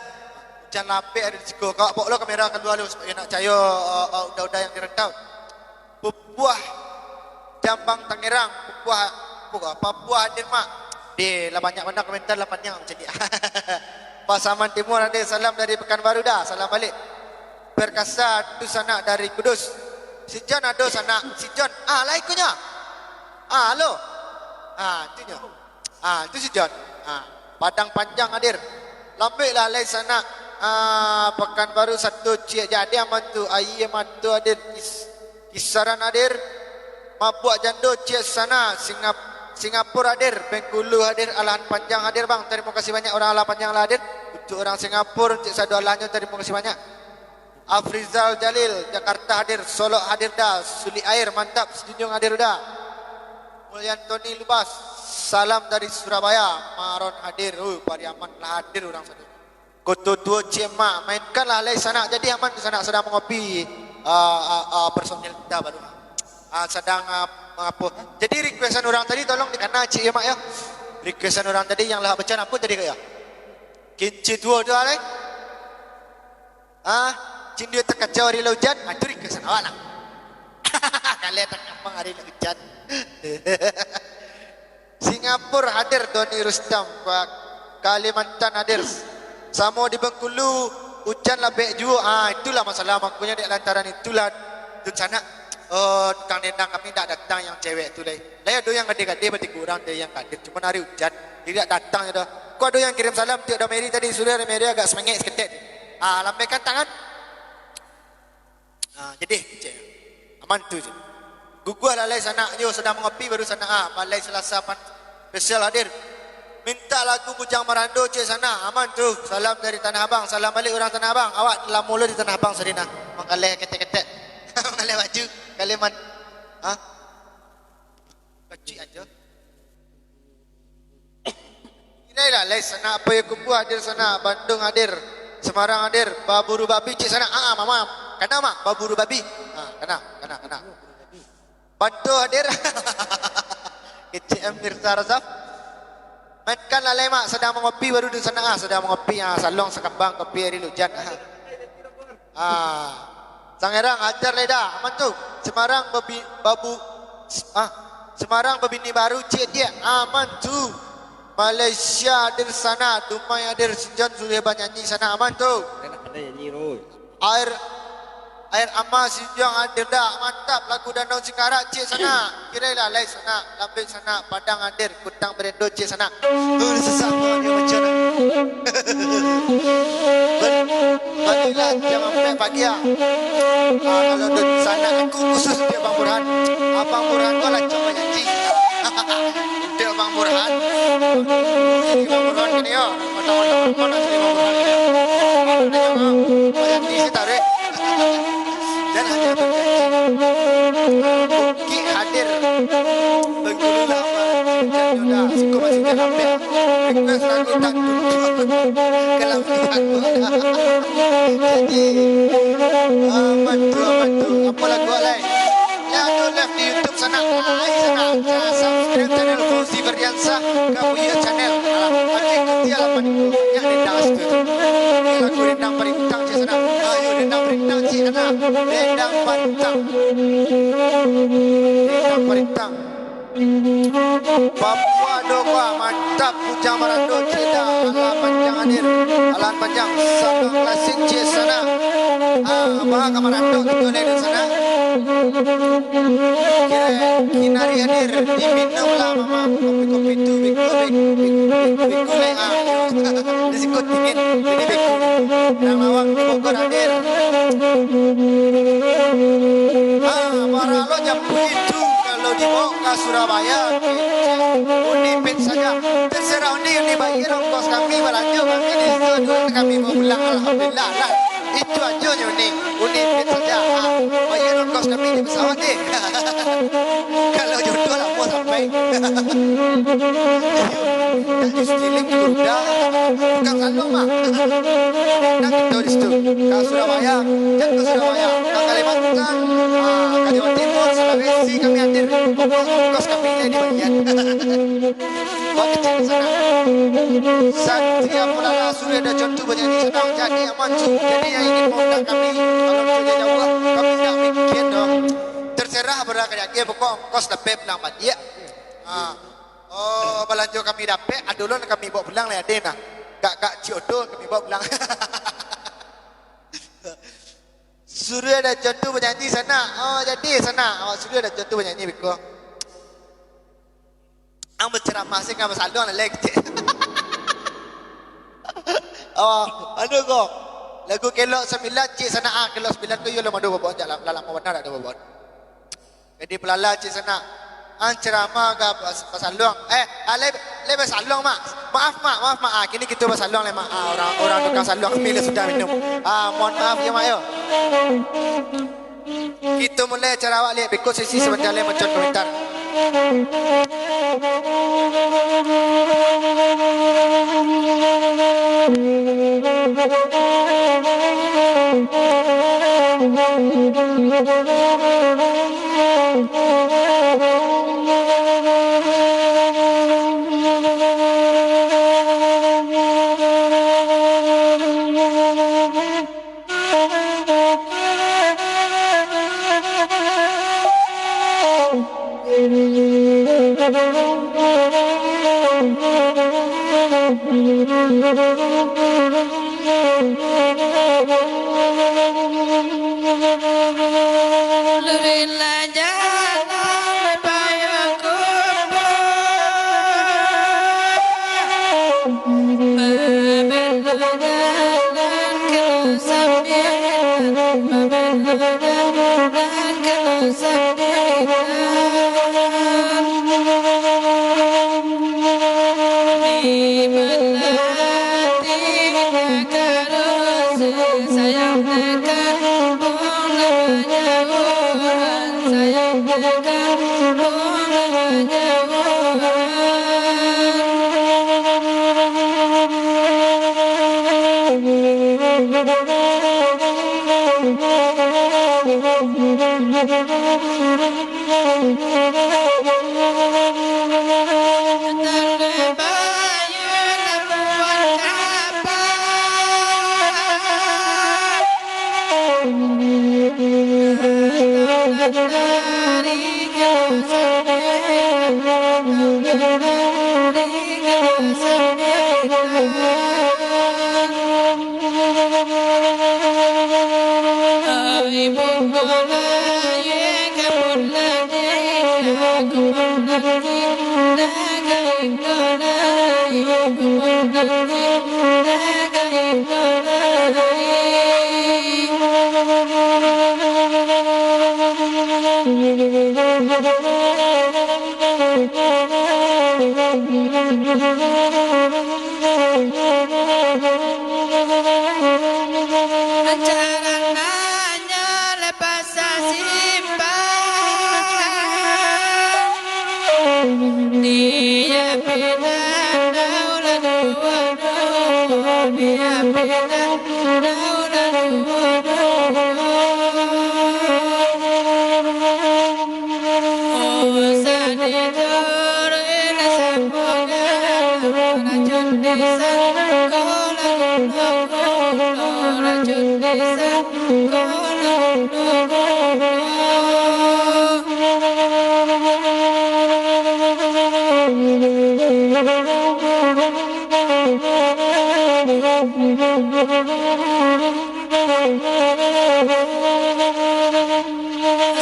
Ujan lapek ari di siko. Kawak baok lo kamera kalua lo, supaya nak cayo, uh, uh, uda-uda yang di rantau. Pupuah Jambang Tangerang, Pupuah, Pupuah, Papuah hadir, Mak. Deh, lah banyak bana komentar, lah panjang macam ni. Pasaman Timur hadir, salam dari Pekanbaru dah, salam balik. Perkasa tu sanak dari Kudus. Si John ado sanak, si John. Ah, lai kunyo. Ah, halo. Ah, tu nyo. Ah, tu si John. Ah, Padang Panjang hadir. Lambek lah lai sanak. Ah, Pekanbaru satu ciek jadi aman tu. Aia Mato hadir. Kis-, Kisaran hadir. Mabuak Jando ciek sana. Singap-, Singapura hadir. Bengkulu hadir. Alahan Panjang hadir, Bang. Tarimo kasih banyak urang Alahan Panjang lah hadir. Untuk urang Singapura, untuk sado alahnyo, tarimo kasih banyak. Afrizal Jalil, Jakarta hadir, Solok hadir dah, Sulik Air, mantap, Sijunjung hadir dah. Mulyantoni Lubas, salam dari Surabaya, Maron hadir, uh, Pariaman lah hadir urang sado. Koto Tuo Ciemak, mainkanlah lai sanak, jadi aman tu sanak sadang mangopi, ah, ah, ah, personil kita baru. Ah, sadang, ah, apo. Jadi requestan urang tadi tolong dikana cik ya, Mak, ya. Requestan urang tadi yang lah baca apo tadi, Kak, ya? Kinci tuo tu, alai? Ah, cindua takacau ari lah ujan, ah, tu requestan awak lah. Kalau takambang ari lah ujan. Singapura hadir, Doni Rustam, Ka-, Kalimantan hadir. Samo di Bengkulu, ujan labek juo. Ah, itulah masalah, makonyo dek lantaran itulah, dunsanak. Oh, tukang dendang kami ndak datang yang cewek tu lai. Lai ado yang gadih-gadih batigo urang tu yang hadir, cuman ari ujan, jadi ndak datang je doh. Ko ado yang kirim salam, tiok dah Mary tadi, sudah dah Mary agak semengek saketek. Ah, lambaikan tangan. Ah, jadi, cek. Aman tu je. Guguah lah lai sanak, yo, sadang mangopi baru sanak, ah, balai Selasa pan-, spesial hadir. Minta lagu Bujang Marando, cek sanak, aman tu. Salam dari Tanah Abang, salam balik urang Tanah Abang. Awak lamo lo di Tanah Abang, Sarinah. Manggaleh ketek-ketek. Manggaleh baju, kaliman. Hah? Kecik aja. Kirailah, lai sanak, Payakumbuh hadir sanak, Bandung hadir, Semarang hadir, baburu babi cik sanak. Ah, mama, kana, Mak, baburu babi. Ah, kana, kana, kana. Banto hadir. Kecik M Mirza Razaf. Mainkan lalai, Mak, sadang mangopi baru di sanak, ah, sadang mangopi, ah, saluang sakambang kopi ari lujan. Ah. Ah. Sangerang, ajar lai dah. Aman tu. Semarang babi-, babu-, ah. Semarang babini baru, cik dia. Aman tu. Malaysia hadir sana. Dumai hadir, Sijon sudah banyanyi sana. Aman tu. Enak pandai nyanyi, Rul. Air, air ama Sijuang hadir dah. Mantap lagu Danau Singkarak, cik sana. Kirailah lai sana. Lambek sana. Padang hadir. Kutang Berendo, cik sana. Oh, susah banget dia baca dah. Bal-, baliklah jam empat pagi ah. Ah, kalau dunsanak aku khusus untuk Bang Burhan. Abang Burhan tu lah cuma nyanyi. Untuk Bang Burhan. Jadi Bang Burhan kan yo. Mantap, mantap, mantap, jadi Bang Burhan kan yo. Bayang di situ, Rek. Dan hanya berjanji. Bukik hadir. Bengkulu lah, Pak. Jangan udah. Suku masih dalam, ya. Request lagu tak tunjuk. Kalau lagu. Jadi, ah, mantu, mantu. Apa lagu, Alai? Lah, tu live di YouTube sanak. Ai, sanak. Subscribe channel Fauzi Ferdiansyah, Kabuya Channel. Alah, pancik kunci alah paling banyak dendang situ tu. Lagu Dendang Parintang, cik sanak. Ayo, Dendang Parintang, cik sanak. Dendang Parintang. Dendang Parintang. Papua Doa, mantap, Bujang Marando, Ceda, Alan Panjang hadir, Alan Panjang, Sabang Klasik, cik sanak. Ah, bah, ka Marando, gitu, leh, di sana. Kira, Kinari hadir, diminum lah, mama, kopi-kopi tu, beko, beko, beko, beko, beko, leh, ah, di situ dingin, jadi beko. Nang lawang di Bogor hadir. Ah, bara lo jambu itu. Kalau dibawa ka Surabaya, kecek, Unipit saja. Terserah Uni, Uni bayar ongkos kami balanjo, kami di situ, duit kami bawa pulang, alhamdulillah lah. Itu ajo nyo Uni, Unipit saja. Ha, bayar ongkos kami di pesawat deh. Kalau jodoh lamo sampai. Iyo, tak di Setiling tu udah. Tukang salon mah. Nah, kita di situ. Ka Surabaya, jangan ke Surabaya. Ka Kalimantan, ah, Kalimantan Timur, Sulawesi kami hadir. Pokok ongkos kami lah dibayar. Buat kecil di sana. Satria Pulala, Surya dan Contoh bernyanyi senang. Jadi aman tu. Jadi yang ingin mengundang kami, kalau kerja jauh, kami tidak bikin, no. Terserah berapa kerja dia, pokok ongkos dapek pulang balik. Ah. Oh, balanjo kami dapek, adulun kami bawa pulang lah, ade nah. Kak, kak Ciodo kami bawa pulang. Surya dan Contoh bernyanyi sana. Oh, jadi sana. Oh, Surya dan Contoh bernyanyi beko. Ang berceramah sih, nggak bersalun lah, cik. Oh, anu ko. Lagu Kelok Sembilan, cik sana, ah, Kelok Sembilan ko, yo, lama dua babon, jak, lalak mau benar ada babon. Jadi, Pulala, cik sana. Ang ceramah ka bas-, basaluang. Eh, ah, le, le basaluang, Mak. Maaf, Mak, maaf, Mak. Ah, kini kita basaluang, le, Mak. Ah, orang, orang tukang saluang kami lah sudah minum. Ah, mohon maaf, ya, Mak, yo. Kita mulai acara awak, lihat. Beko sesi sebentar, le, macam komentar.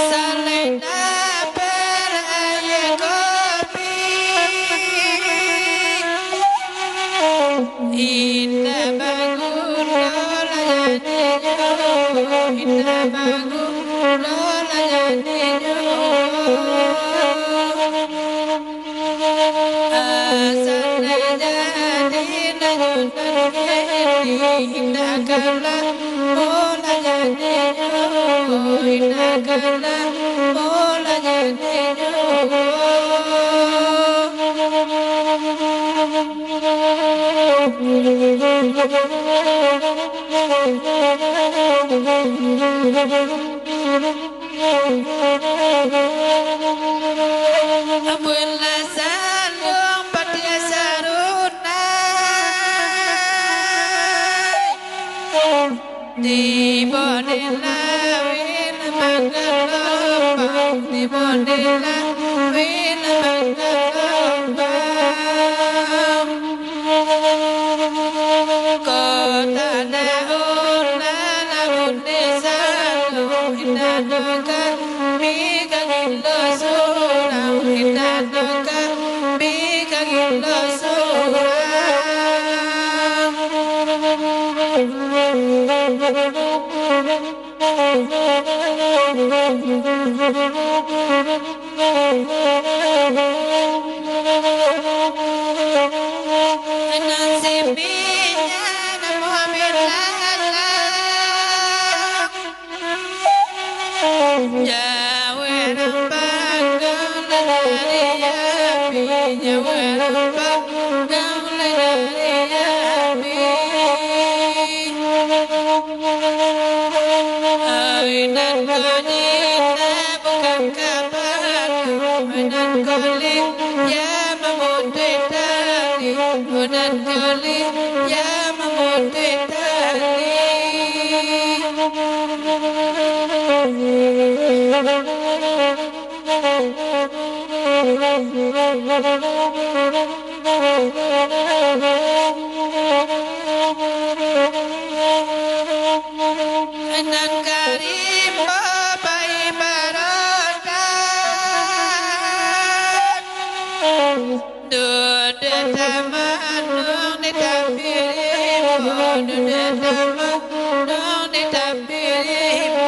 Salenda baraia kopi. Indak baguno lah jadinyo, indak baguno lah jadinyo. Asa ndak jadi nan nyo tangketi, indak kalah molah jadinyo, indak kalah molah jadinyo. Amulah salung patiah sarunai, tibo di lawin manggalobang, tibo di lawin manggalobang. Kota Daun, lamun di saluang, indak doh kami ka gilo surang, indak doh kami ka gilo surang. Nan siminya namuah bilalang, nyawa urang panggang lah jadi api, nyawa urang panggang lah jadi api. Ai, nan ko jinak bukan kaban, ai, nan ko liang mamutuih tali, ai, nan ko liang mamutuih tali. Nan ka rimbo baibarotan, duduak tamanung di tapi rimbo, duduak tamanung di tapi rimbo.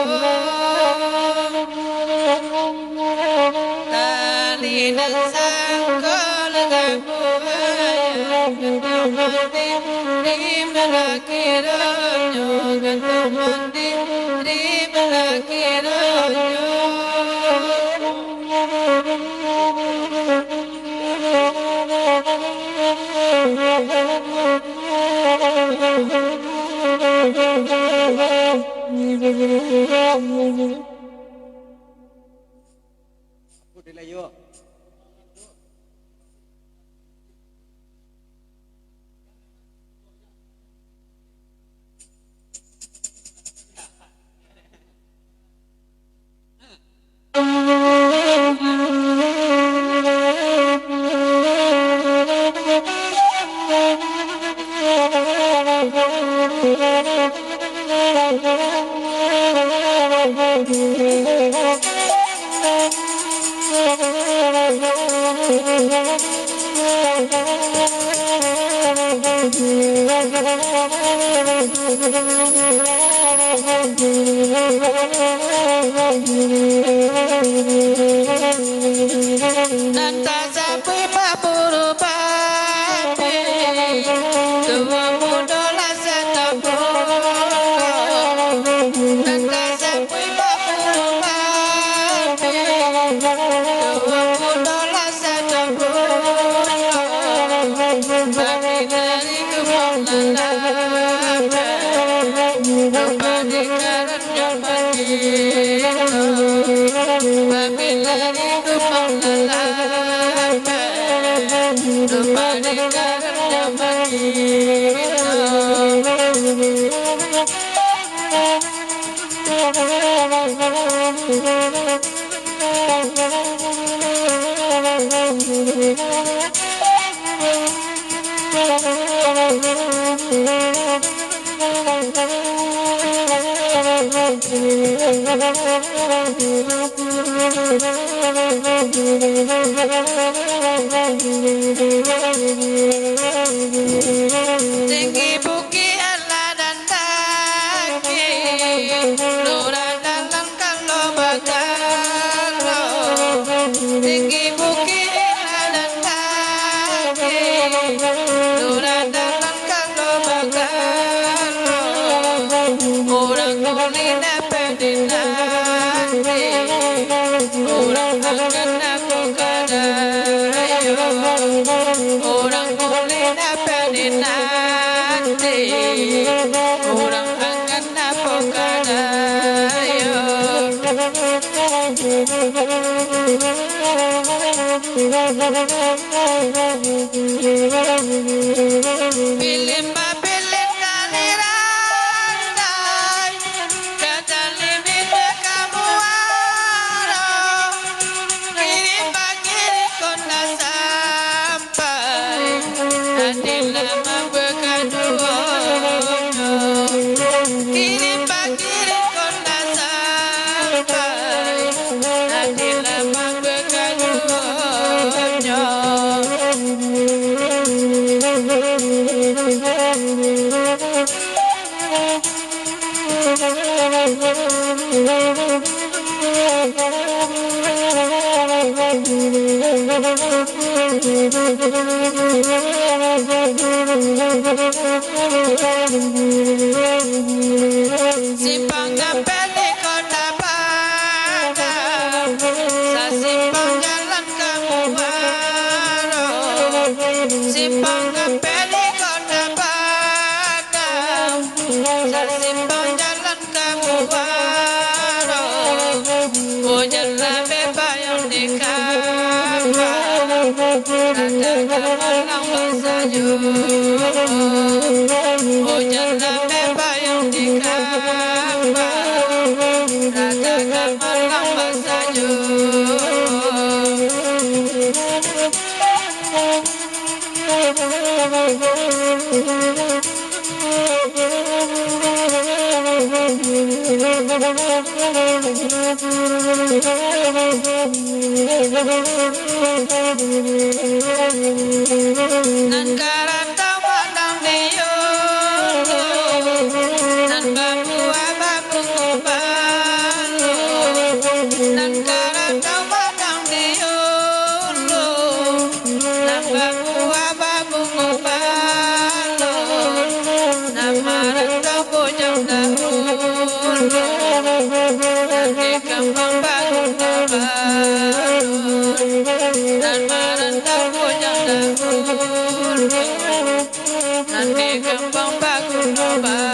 Tali nan sangko lenggang buaya, gantuang mandi di bala kironyo, gantuang mandi di bala kironyo. Nan tasabuik baburu babi, tuo mudo lah satabuah. Nan tasabuik baburu babi, tuo mudo lah satabuah. Tinggi bukik alah dandaki, lurah dalam kalau bagalo. Tinggi bukik alah dandaki, lurah dalam kalau bagalo. Urang kulina Urang angin apo kadayo, urang kulina padi nanti, urang angin apo kadayo. Pilih bapilih kaliran, Ka talimbik ka muaro, kiri bakiri kok ndak sampai, ati lah mambuek kaduonyo. Kiri bakiri kok ndak sampai, ati lah mambuek kaduonyo. Simpang Ampek di Kota Padang, sasimpang jalan ka Muaro. Simpang Ampek di Kota Padang, sasimpang jalan ka Muaro. Ujan labek payung di kaba, rata ka malang basajo. Ujan labek payung di kaba, rata ka malang basajo. Nan karantau padang di ulu, nan babuah babungo balu, nan karantau padang di ulu. Nan babuah babungo balun, nan marantau bujang dahulu, nan dikambang baguno balun, nan marantau bujang dahulu, nan dikambang baguno balun.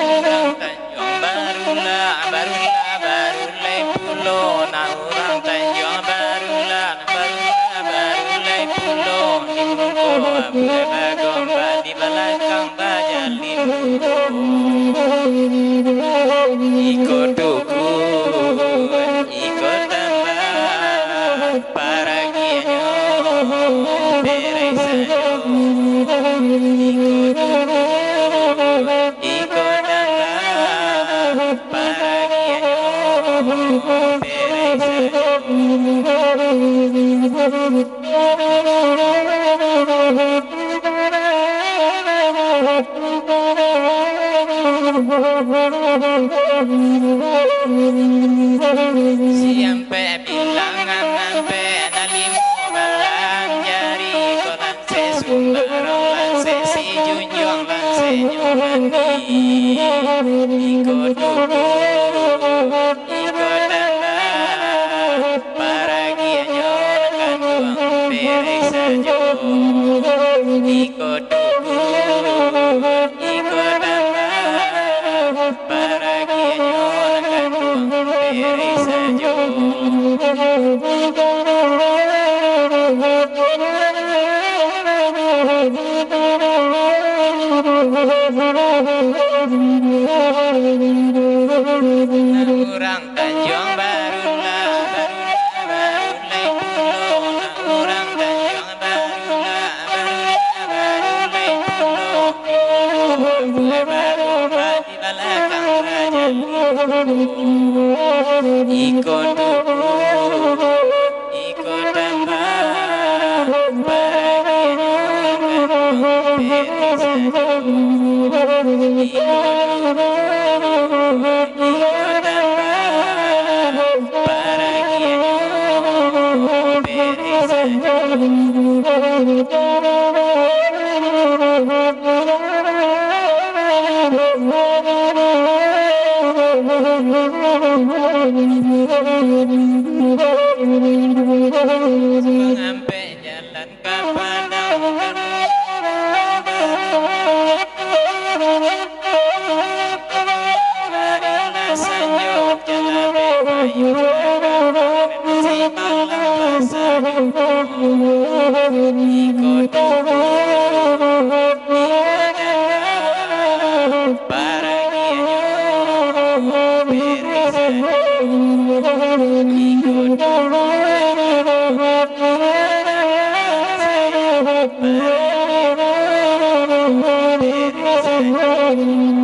Tanjuang Barulak, Barulak, Barulai pulo, nah urang Tanjuang Barulak, Barulak, Barulai pulo, di muko abuah bagombak, di balakang bajalin. Iko dukun, iko tambah, paragiahnyo berai sajo. Iko dukun, iko tambah, paragiahnyo berai sajo. Si ampek bilangan ampek, nan limo balang jari ko, Lansai Sumbarang, Lansai Sijunjuang, Lansai Nyomani. Iko dukun, iko tambah, paragiahnyo nan kanduang berai sajo. Iko dukun, iko tambah, paragiahnyo nan kanduang berai sajo. Urang Tanjuang Barulak, Barulak, Barulai pulo, urang Tanjuang Barulak, Barulak, Barulai pulo, di balakang bajalin. Iko dukun, iko tambah, paragiahnyo kanduang berai sajo. Iko dukun, iko tambah, paragiahnyo berai sajo. Mangampek jalan ka padang, sanjo jalan bayu, si malam basa. Iko dukun, iko tambah, paragiahnyo berai sajo. Iko dukun, iko tambah, paragiahnyo berai sajo.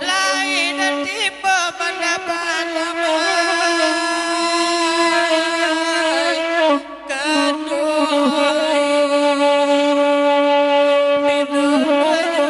Lai datibo pandapek damai, kanduang ai, minum ayo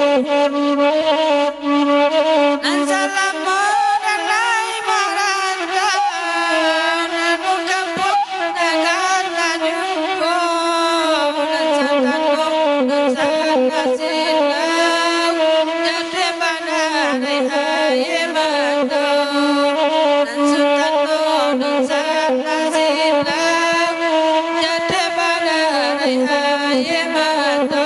nan tatibo. Nan salamo nan lai marantau, nan di kampuang nan ka tajumpo, nan satando, nan satasi lau, jateh bana lai aie mato. Nan satando, nan satasi lau, jateh bana lai aie mato.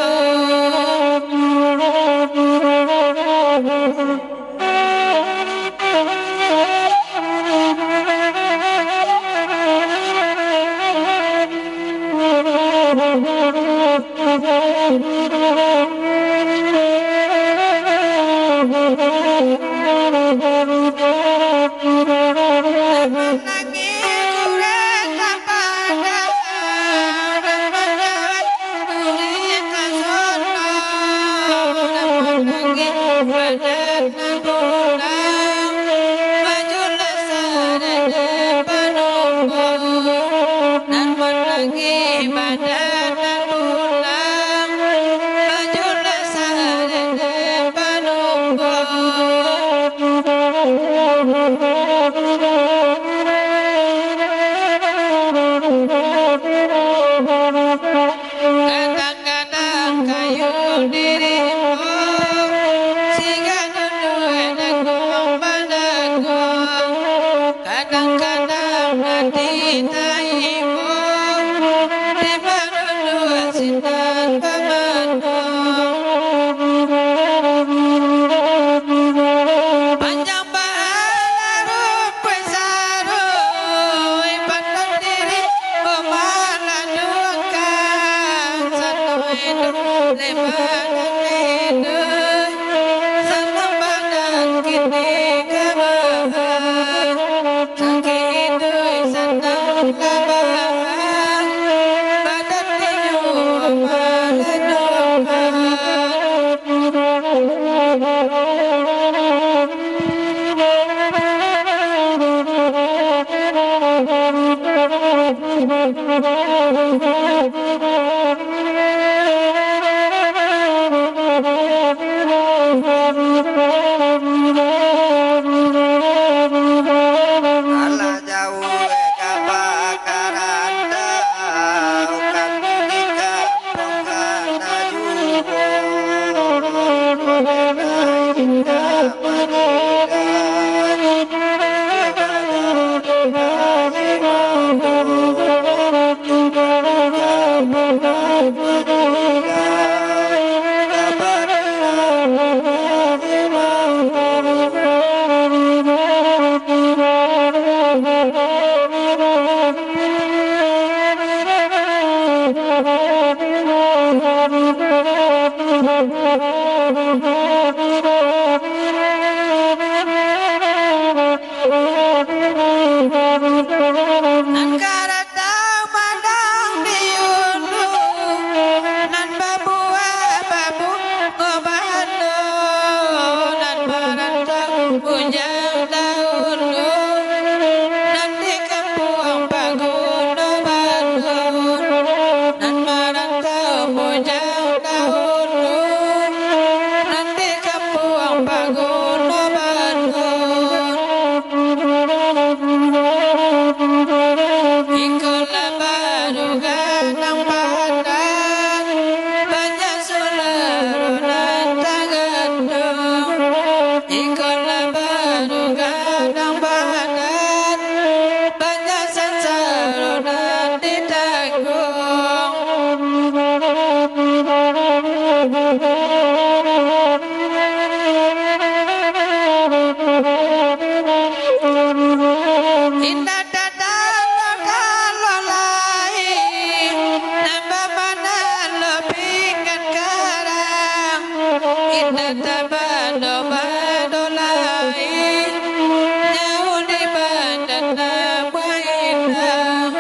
dirimu, siga duduak daguang badaguang, kadang-kadang ati taibu, di baruduak sinan bamanduang. Panjang baharumpui saruih, pandang diri bamaladukan, satu induak lebar dari induak, sanang badan kini ka maha, sakik induak sanang labahan, badan induak bamaladukan. Alah jauah ka pakarantau, kami di kampuang kana juo. Nan karatau mandang di ulu, nan babuah babungo bando, nan marantau bujang dahulu, nan di kampuang paguno bando, nan marantau bujang dahulu, nan di kampuang paguno bando. Iko lah baru gadang badan, banyak sulah nan tagantung. Iko lah baru gadang badan, banyak sansaro nan ditanggung. Indak tatawa kalau lai, nan bamanalo pinggan karang. Indak tabado-bado lai, jauah di badan namuah indak.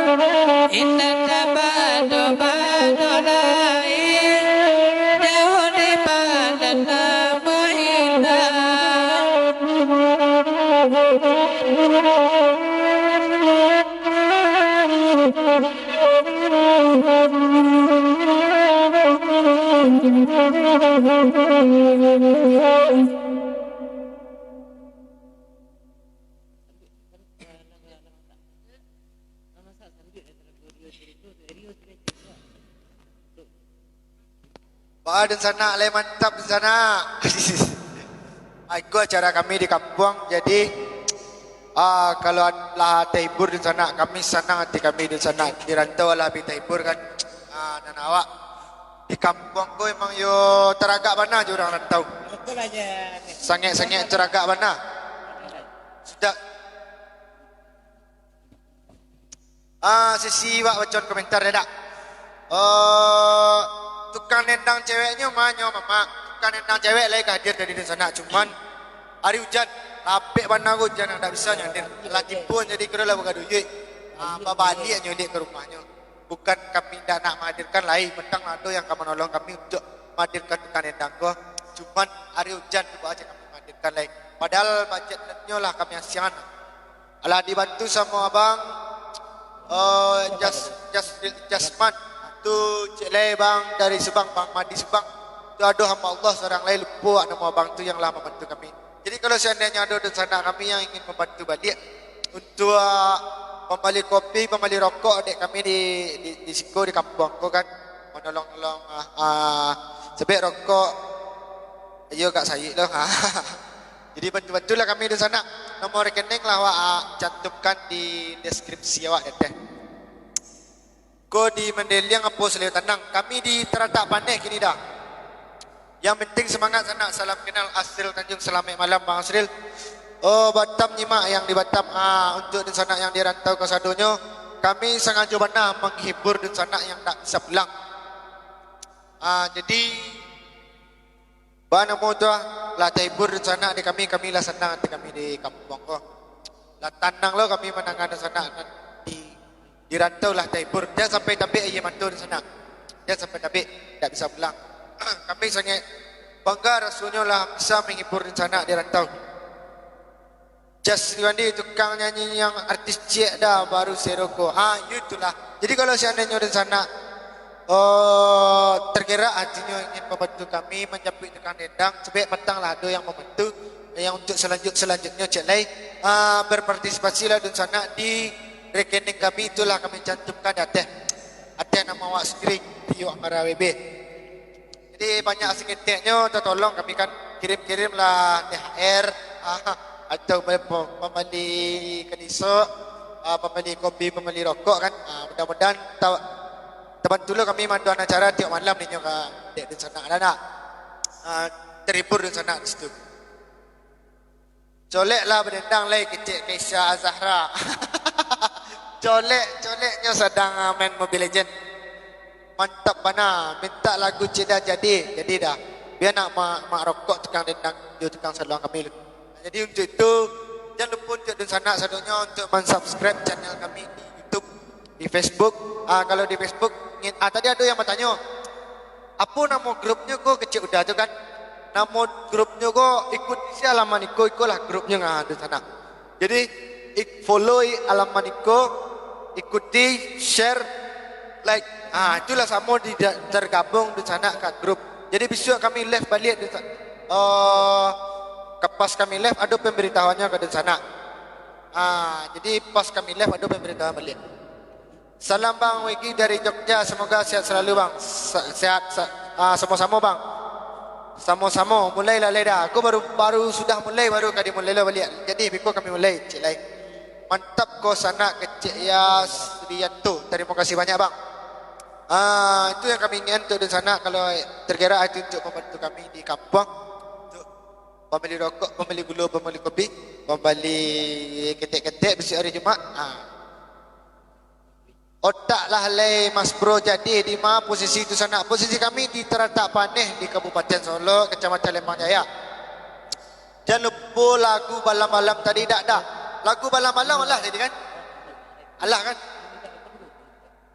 Indak tabado-bado lai, jauah di badan namuah indak. Wah, dunsanak, lai mantap dunsanak. Ah, iko acara kami di kampuang, jadi, ah, kalau an-, lah tahibur dunsanak, kami sanang ati kami dunsanak. Di rantau lah bi tahibur kan. Ah, nan awak di kampuang ko emang yo taragak bana jo urang rantau. Sangaik-sangaik taragak bana. Sudah. Ah, sisi wak bacoan komentar ya dak? Eh, tukang dendang ceweknyo ma nyo mamak? Tukang dendang cewek lai ka hadir tadi dunsanak, cuman ari ujan, lapek bana ko ujan, ndak bisa nyo hadir. Lah tibo jadi kiro lah bagaduh yuik. Ah, babaliak nyo dek ka rumahnyo. Bukan kami ndak nak menghadirkan lai, mentang ado yang ka manolong kami untuk menghadirkan tukang dendang ko. Cuman ari ujan tu cek kami menghadirkan lai. Padahal bajetnyo lah kami asiangan. Alah dibantu samo abang, eh, Jas-, Jas-, Jasman. Tu cek lai bang dari Subang, Bang Madi Subang. Tu ado hamba Allah surang lai, lupo namo abang tu yang lah mambantu kami. Jadi kalau seandainyo ado dunsanak kami yang ingin mambantu baliak untuak mambali kopi, mambali rokok dek kami di, di, di siko di kampuang ko kan, manolong-nolong, ah, ah, Sabab rokok, iyo agak sayik lo. Ha. Jadi bantu-bantulah kami dunsanak. Nomor rekening lah awak, ah, cantumkan di deskripsi awak di ateh. Ko di Mandeliang apo Selayu Tanang. Kami di Taratak Paneh kini dah. Yang penting semangat sanak. Salam kenal Asril Tanjung. Salamaik malam Bang Asril. Oh, Batam nyimak yang di Batam. Ah, untuk dunsanak yang di rantau kasadonyo, kami sangajo bana manghibur dunsanak yang ndak bisa pulang. Ah, jadi, baa namo tu ah, lah tahibur dunsanak di kami, kami lah sanang ati kami di kampuang ko. Lah tanang lo kami mandanga dunsanak nan di, di rantau lah tahibur. Jan sampai tabek aia mato dunsanak. Jan sampai tabek, ndak bisa pulang. Kami sangaik bangga rasonyo lah bisa manghibur dunsanak di rantau. Jas Riwandi, tukang nyanyi yang artis ciek dah, baru sero ko. Ah, yo itulah. Jadi kalau seandainyo dunsanak, oh, tergerak hatinyo ingin membantu kami manjapuik tukang dendang, sabab patang lah ado yang membantu, yang untuk selanjut-selanjutnyo cek lai, ah, berpartisipasilah dunsanak di rekening kami, itulah kami cantumkan di ateh. Ateh namo awak sendiri, Tio Amara W B. Jadi banyak saketeknyo tatolong kami kan, kirim-kirimlah T H R, ah, atau pambali kaniso, ah, pambali kopi, pambali rokok kan. Ah, mudah-mudahan ta-, tabantu lo kami manduan acara tiok malam ninyo ka dek dunsanak, ado ndak? Ah, terhibur dunsanak di situ. Colek lah badendang lai kecek Kaisha Azahra. Colek, coleknyo sadang, ah, main Mobile Legend. Mantap bana, mintak lagu ciek dah jadi, jadi dah. Bia nak ma-, mak rokok tukang dendang jo tukang saluang kami lu. Jadi untuk itu, jan lupo untuk dunsanak sadonyo untuk mansubscribe channel kami di YouTube, di Facebook. Ah, kalau di Facebook, ngin-, ah, tadi ado yang batanyo, apo namo grupnyo ko kecek Uda tu kan? Namo grupnyo ko ikuti se alaman iko, ikolah grupnyo ngah dunsanak. Jadi, ik-, follow i alaman iko, ikuti, share, like. Ah, itulah samo di, tergabung dunsanak ka grup. Jadi bisuak kami live baliak dunsa-, eh, ka pas kami live ado pemberitahuannyo ka dunsanak. Ah, jadi pas kami live ado pemberitahuan baliak. Salam Bang Wegi dari Jogja, semoga sehat selalu Bang. Se-, sehat, se-, ah, samo-samo Bang. Samo-samo, mulai lah lai dah. Aku baru, baru sudah mulai, baru ka dimulai lah baliak. Jadi biko kami mulai, cek lai. Mantap ko sanak kecek Yasrianto. Terima kasih banyak Bang. Ah, itu yang kami ingin untuk dunsanak, kalau tergerak hati untuk membantu kami di kampuang. Untuk pambali rokok, pambali gulo, pambali kopi, pambali ketek-ketek bisuak hari Jumaat. Ah. Otak lah lai Mas Bro, jadi di ma posisi tu sanak? Posisi kami di Taratak Paneh di Kabupaten Solok, Kecamatan Lembang Jaya. Jan lupo lagu Balam-Balam tadi, dak, dak. Lagu Balam-Balam alah tadi kan? Alah kan?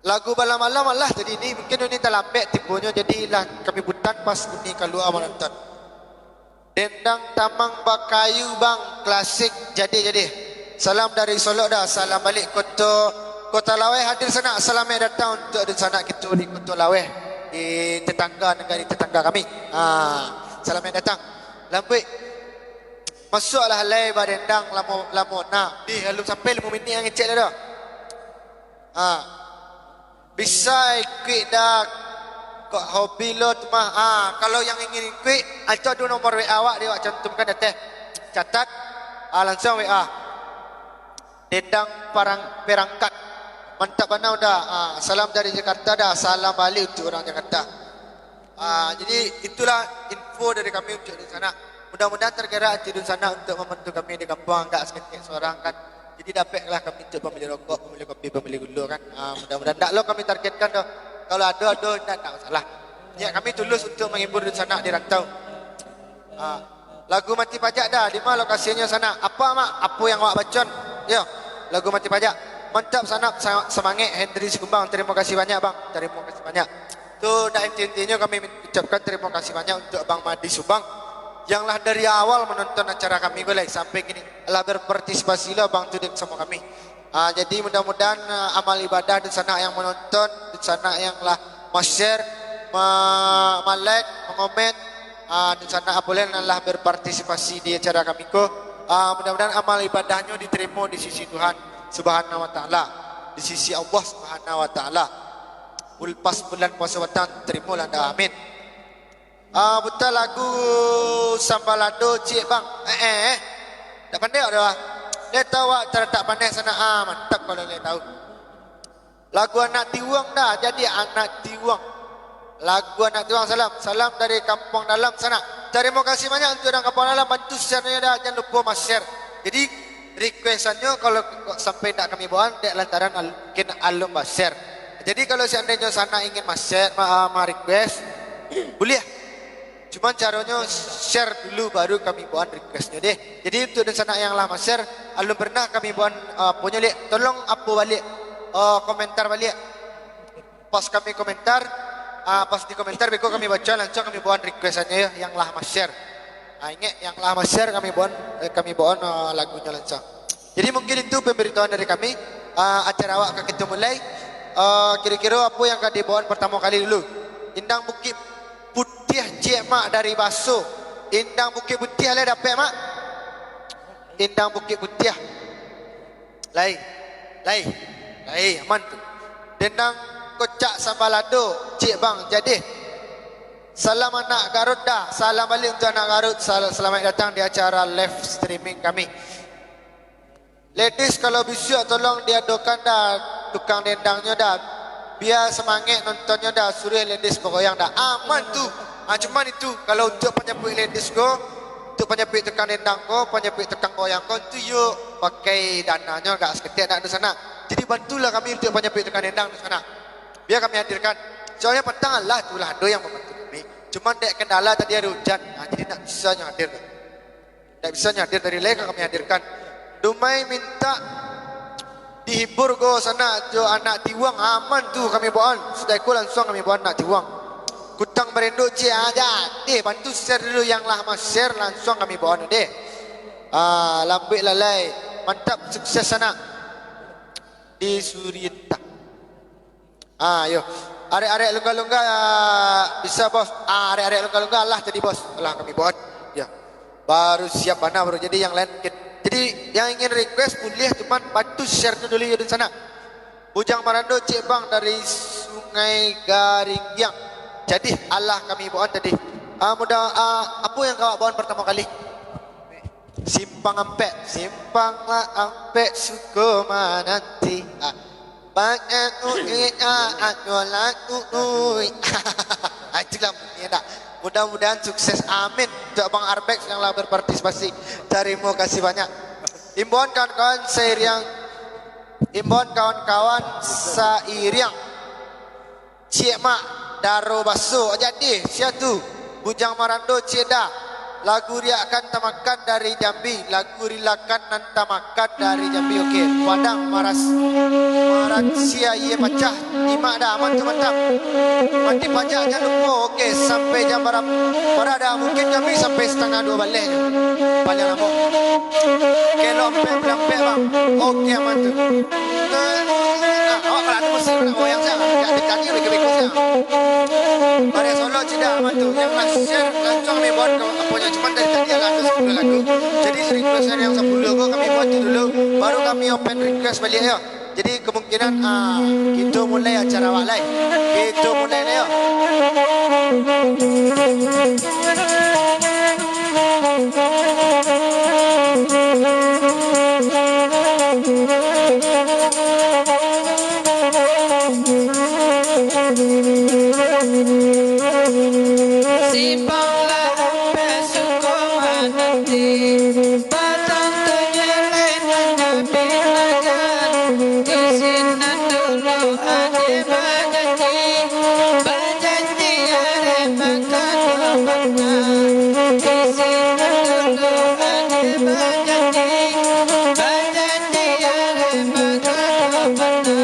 Lagu Balam-Balam alah tadi ni, mungkin uni talambek tibonyo, jadi lah kami putan pas uni kalua manonton. Dendang Tamang Bakayu Bang, klasik jadi-jadi. Salam dari Solok dah, salam balik Koto, Kota Laweh hadir sanak. Salamaik datang untuk dunsanak kito di Koto Laweh, di tetangga, negari tetangga kami. Ha, salamaik datang. Lambuik. Masuaklah lai badendang lamo, lamo. Nah, di alun sampai limo minik nan ngecek lah dah. Ha. Bisa ikuik dah, kok hobi lo tu mah. Ah, kalau yang ingin ikuik, acok dulu nomor W A awak, di awak cantumkan di ateh. Catat, ah, langsung W A. Dendang Parang-, Perangkat. Mantap bana Uda. Ah, salam dari Jakarta dah. Salam balik untuk urang Jakarta. Ah, jadi itulah info dari kami untuk dunsanak. Mudah-mudahan tergerak hati dunsanak untuk membantu kami di kampuang, agak saketek surang kan. Jadi dapeklah kami untuk pambali rokok, pambali kopi, pambali gulo kan. Ah, mudah-mudahan ndak lo kami targetkan doh. Kalau ado, ado, ndak, ndak masalah. Niat kami tulus untuk menghibur dunsanak di rantau. Ah, lagu Mati Pajak dah, di ma lokasinyo sanak? Apa mak? Apa yang awak bacon? Yo, lagu Mati Pajak. Mantap sanak, sa-, semangat Henry Sikumbang. Terima kasih banyak bang. Terima kasih banyak. Tu dah inti-intinyo kami ucapkan terima kasih banyak untuk Bang Madi Subang yang lah dari awal menonton acara kami ko lai sampai kini, lah berpartisipasi lo Bang tu dek samo kami. Ah, jadi mudah-mudahan, ah, amal ibadah dunsanak yang menonton, dunsanak yang lah ma-share, ma-, ma-like, mengomen, ah, dunsanak apolen yang lah berpartisipasi di acara kami ko, ah, mudah-mudahan amal ibadahnyo diterimo di sisi Tuhan Subhanahu wa Taala, di sisi Allah Subhanahu wa Taala. Bul-, pas bulan puaso batang, terimolah dah. Amin. Ah, puta lagu Sambalado ciek, Bang. Eh, eh, eh. Dak pandai awak doh, ah. Lai tahu awak taratak pandai sanak, ah, mantap kalau lai tahu. Lagu Anak Tiwang dah, jadi Anak Tiwang. Lagu Anak Tiwang, salam. Salam dari Kampuang Dalam sanak. Tarimo kasih banyak untuak urang Kampuang Dalam, bantu share-nyo dah, jan lupo ma-share. Jadi, request-annyo kalau kok sampai ndak kami bawaan, dek lantaran al-, mungkin alun ba-share. Jadi, kalau seandainyo sanak ingin ma-share, ma-, ma-request, buliah. Cuman caronyo share dulu, baru kami bawaan request-nyo deh. Jadi, untuak dunsanak yang lah ma-share, alun pernah kami bawaan, eh, aponyo liak, tolong apo baliak, eh, komentar baliak. Pas kami komentar, ah, pas di komentar beko kami baco, lansuang kami bawaan request-annyo yo, yang lah ma-share. Ah, ingek, yang lah ma-share kami bawaan, eh, kami bawaan, eh, lagunyo lansuang. Jadi mungkin itu pemberitahuan dari kami. Ah, acara awak ka kito mulai. Ah, kiro-kiro apo yang ka dibawaan partamo kali dulu? Indang Bukik Putiah ciek, Mak, dari Baso. Indang Bukik Putiah lai dapek, Mak? Indang Bukik Putiah. Lai, lai, lai, aman tu. Dendang Kocak Sambalado, ciek, Bang, jadi. Salam anak Garut dah. Salam baliak untuak anak Garut. Sal-, selamat datang di acara live streaming kami. Ladies, kalau bisuak tolong diadokan dah tukang dendangnyo dah. Bia samangek nontonnyo dah, suruah ladies bagoyang dah. Aman tu. Ah, cuman itu, kalau untuak panyapuik ladies ko, untuak panyapuik tukang dendang ko, panyapuik tukang goyang ko, tu yo pakai dananyo agak saketek nak di sana. Jadi bantulah kami untuak panyapuik tukang dendang di sana. Bia kami hadirkan. Soalnyo patang alah tu lah ado yang mambantu kami. Cuman dek kendala tadi ado ujan. Ah, jadi ndak bisa nyo hadir. Ndak bisa nyo hadir, dari lai ka kami hadirkan. Dumai mintak dihibur ko sanak jo Anak Tiwang, aman tu kami bawaan. Sudah iko lansuang kami bawaan Anak Tiwang. Kutang Barendo ciek, ah, jadi bantu share dulu, yang lah ma-share lansuang kami bawaan deh. Ah, Lambuik Lalai, mantap, sukses sanak. Di Surientah. Ah, yo. Arek-arek Lungga-Lungga, ah, bisa, Bos. Ah, arek-arek Lungga-Lungga lah tadi, Bos. Lah kami bawaan. Ya. Baru siap bana, baru jadi yang lain mungkin. Jadi yang ingin request buliah, cuman bantu share tu dulu yo di sana. Bujang Marando ciek, Bang, dari Sungai Garinggiang. Jadi alah kami bawaan tadi. Ah, mudah, ah, apo yang ka awak bawaan partamo kali? Simpang Ampek, simpang lah Ampek suko mananti. Ah, banyak ui, ah, anyo lah ui. Ah, itulah bunyi dah. Mudah-mudahan sukses. Amin. Untuk Abang Arbex yang lah berpartisipasi. Tarimo kasih banyak. Imbauan kawan-kawan sairiang. Imbauan kawan-kawan sairiang. Ciek, Mak, Daro Baso. Jadi, sia tu? Bujang Marando ciek dah. Lagu Riakkan Tamakan dari Jambi. Lagu Rilakan Nan Tamakan dari Jambi. Oke, Padang Maras-, Maransia Iye Pacah. Nyimak dah, aman tu mantap. Mati pajak jan lupo. Oke, sampai jam bara-, bara dah? Mungkin kami sampai satangah duo baleh je. Paling lamo. Kelok ampek, bulan ampek, Bang. Oke, aman tu. Ah, awak kalau ado musik nak goyang sia, jak tadi beko-beko sia. Bareh solo cida aman tu. Yang nak share lansuang kami bawaan ka aponyo, cuman dari tadi lah ado sapuluah lagu. Jadi request yang sapuluah ko kami bawaan tu dulu, baru kami open request baliak yo. Jadi kemungkinan, ah, kito mulai acara awak lai. Kito mulai lai yo. Simpang lah Ampek suko mananti, batang tu nyelek nan nyapi nagan, di sinan dulu ade bajanji, bajanji ade bakato bana, di sinan dulu ade bajanji, bajanji ade bakato bana.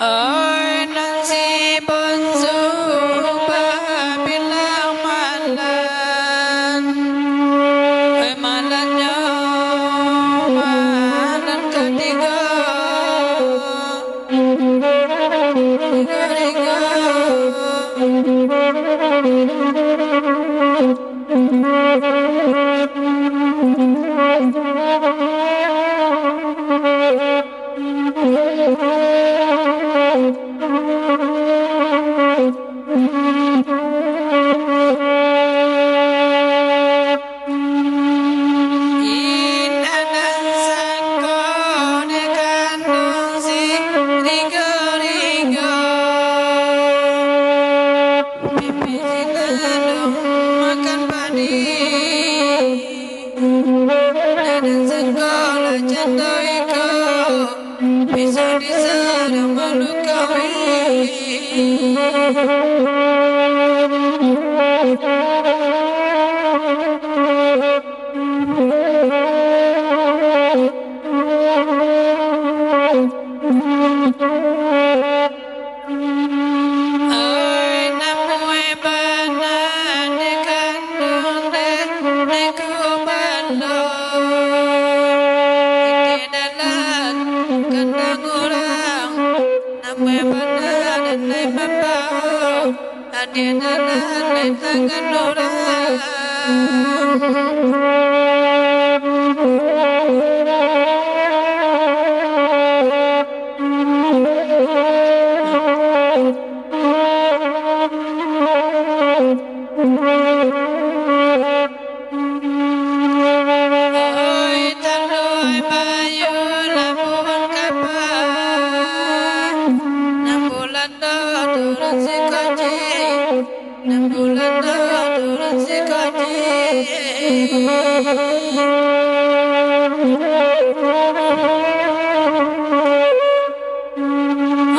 Oi, nan si bonsu babilang malan, oi, malannyo malan katigo. Indak nan sangko dek kanduang si rigo-rigo. Pipih si lalok makan padi. Indak nan sangko lah cando iko. Bisa-bisa dah malukai. Oi, namuah bana dek kanduang dek, dek kubalo. Itiak dalam kandang urang, namuah bana dek lai mambaok. Itiak dalam dek tangan urang. Oi, talua bayu labuah kapa, nan bulando turun si kaji. Nan bulando turun si kaji.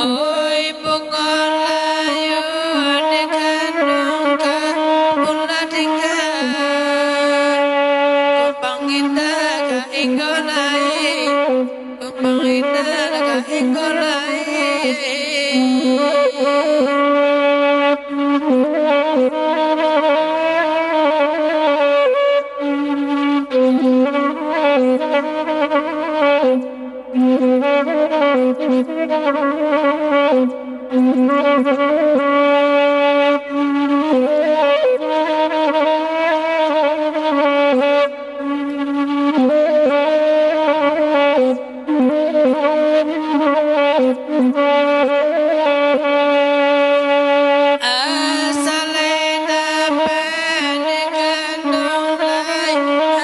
Oi, bungo layua di kanduang ka ulah tingga. Kumbang indak ka iko lai. Kumbang indak ka iko lai. Asa lai dapek di kanduang lai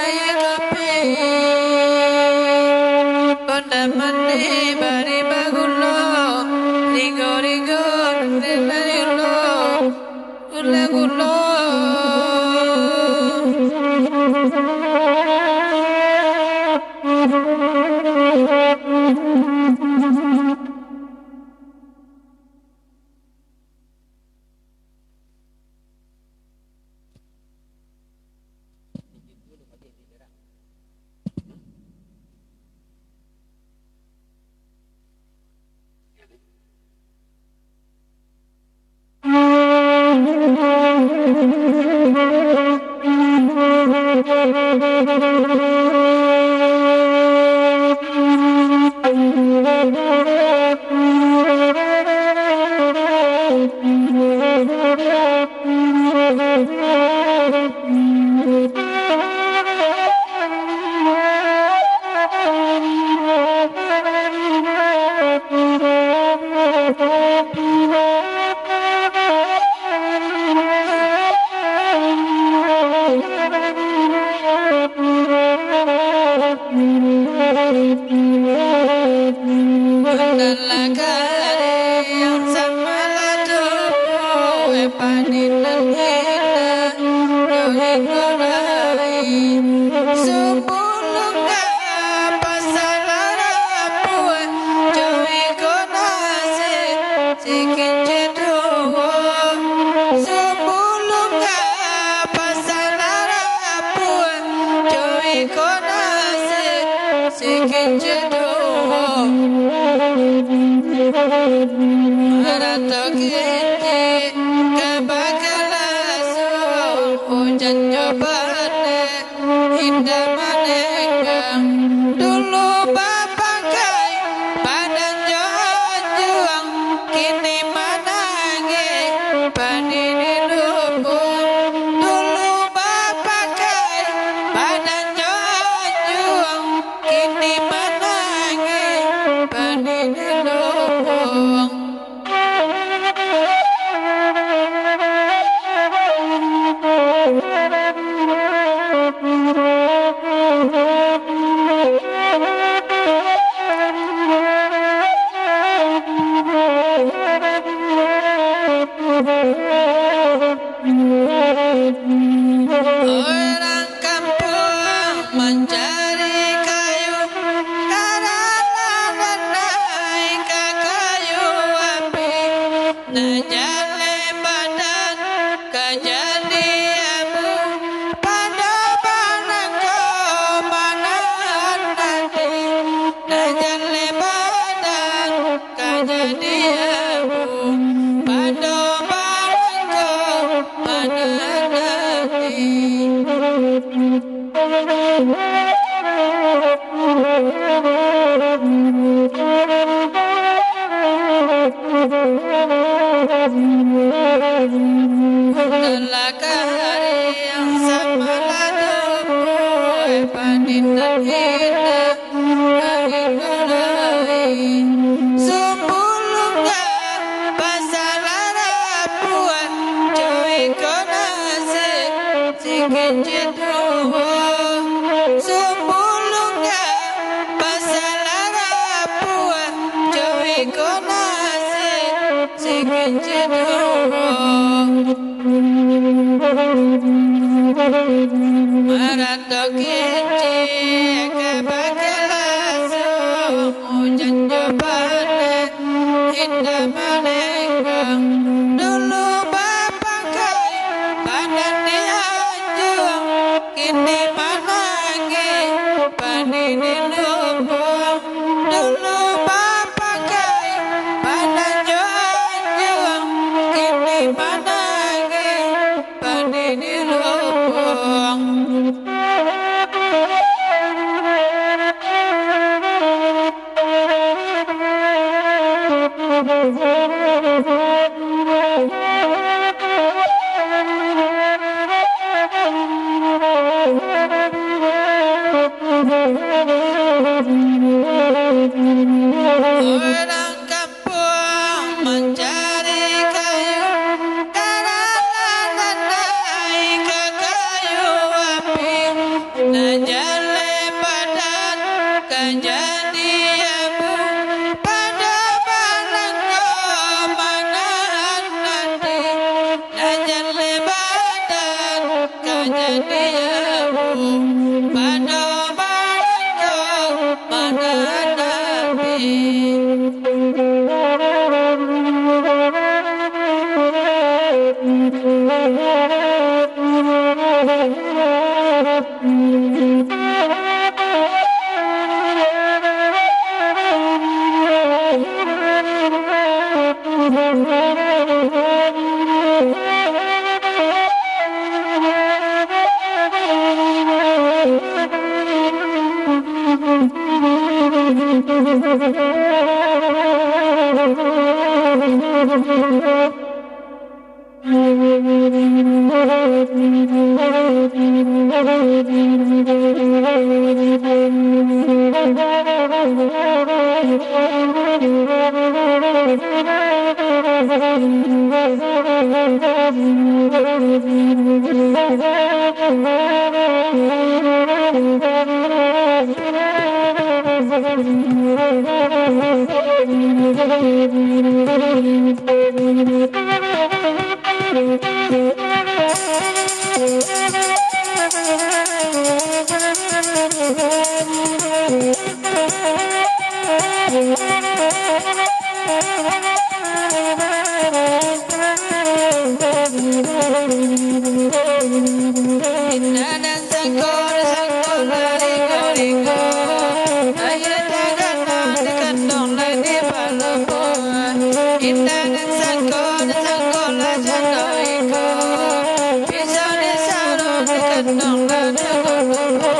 aia kopi. Pun daman dibari bagulo, rigo-rigo nan dibari lo. Gula-gula. Bukan lah kari yang samalah tu, eh, panin nan indah. Sumbu lungga pasang rapuak, jo iko nasi sikin ciduo. Sumbu lungga pasang rapuak, jo iko nasi sikin ciduo. Maratok kecek ka bakalaso, ujan jo paneh indak manenggang. Dulu bapakai padan jo anjuang, kini manangih padi di lubuang. Dulu bapakai padan jo anjuang, kini manangih padi di lubuang. Urang kampuang mancari kayu, karano nan naik ka kayu api, nan jaleh badan ka jadi abu, pado barangko manahan ati, nan jaleh badan ka jadi abu, pado barangko manahan ati. Telah kahariang samalah dopo, panindak indak. Sumbu lungga pasang rapuak, jo iko nasi sikin ciduo. Sumbu lungga pasang rapuak, jo iko nasi sikin ciduo. Maratok kecek ka bakalaso, ujan jo paneh indak manenggang. Dulu bapakai padan di anjuang, kini manangih padi di lubuang. Dulu bapakai padan jo anjuang, kini manangih padi di lubuang. Urang kampuang mancari kayu, karano nan naik ka kayu api, nan jaleh badan ka jadi abu, pado barangko manahan ati, nan jaleh badan ka jadi abu, pado barangko manahan api. Indak nan sangko, disangko lah ringgo-ringgo. Aia tagana dikandung lai di palabuah. Indak nan sangko, disangko lah jando iko. Pisau disaruah dikandung lah dugo-dugo.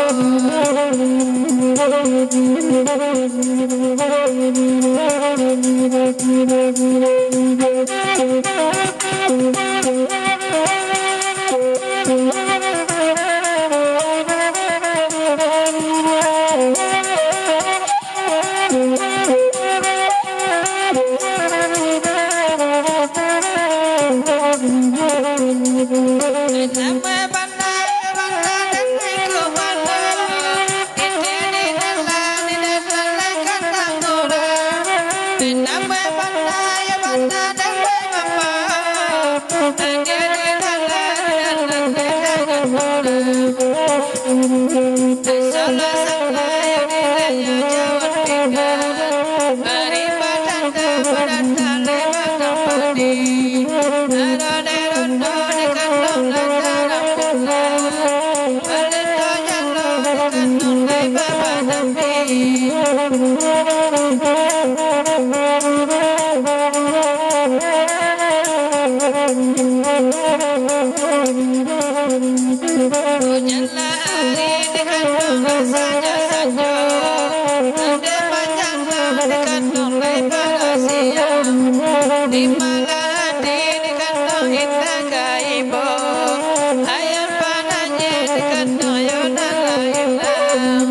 Hujan lah ari dikandung lah sajo-sajo, ande panjang lah dikandung lai parasian. Di malam hari dikandung indak ka ibo, ayam panajik dikandung yo nan lah ilang.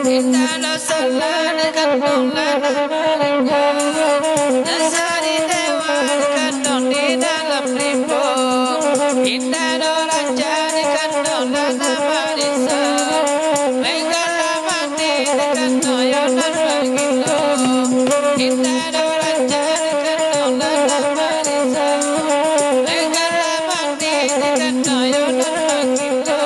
Indak ado salah dikandung lah nan malingga, dasar di dewa dikandung di dalam limbo. Indak ado raja dikandung lah nan marisa, megah lah mati dikandung yo nan bagilo. Indak ado raja dikandung lah nan marisa, megah lah mati dikandung yo nan bagilo.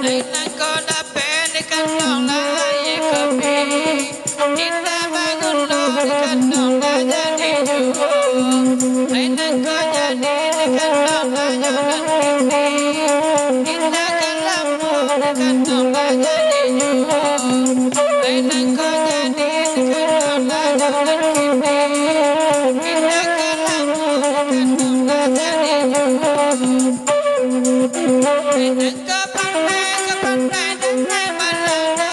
Ai nan ko dapek dikandung lah aia kopi. Indak baguno dikandung lah jadi juo. Ai nan ko jadi dikandung lah jo nan kini. Indak ka lamo dikandung lah jadi juo. Ai nan ko jadi dikandung lah jo nan kini. Indak ka lamo dikandung lah jadi juo. Ai nan ko pandai, ko pandai dek nan malangga.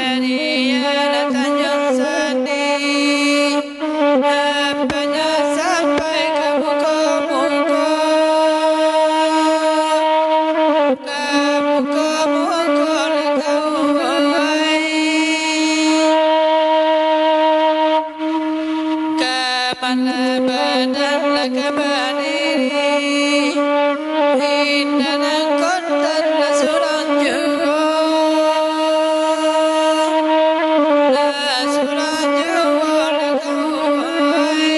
Mampirialah Tanjuang Sandi, apanyo sampai ka muko-muko, ka muko-muko lakau ai. Kapala badan lah ka badiri, indak nan kontan lah surang juo, lah surang juo lah kawai.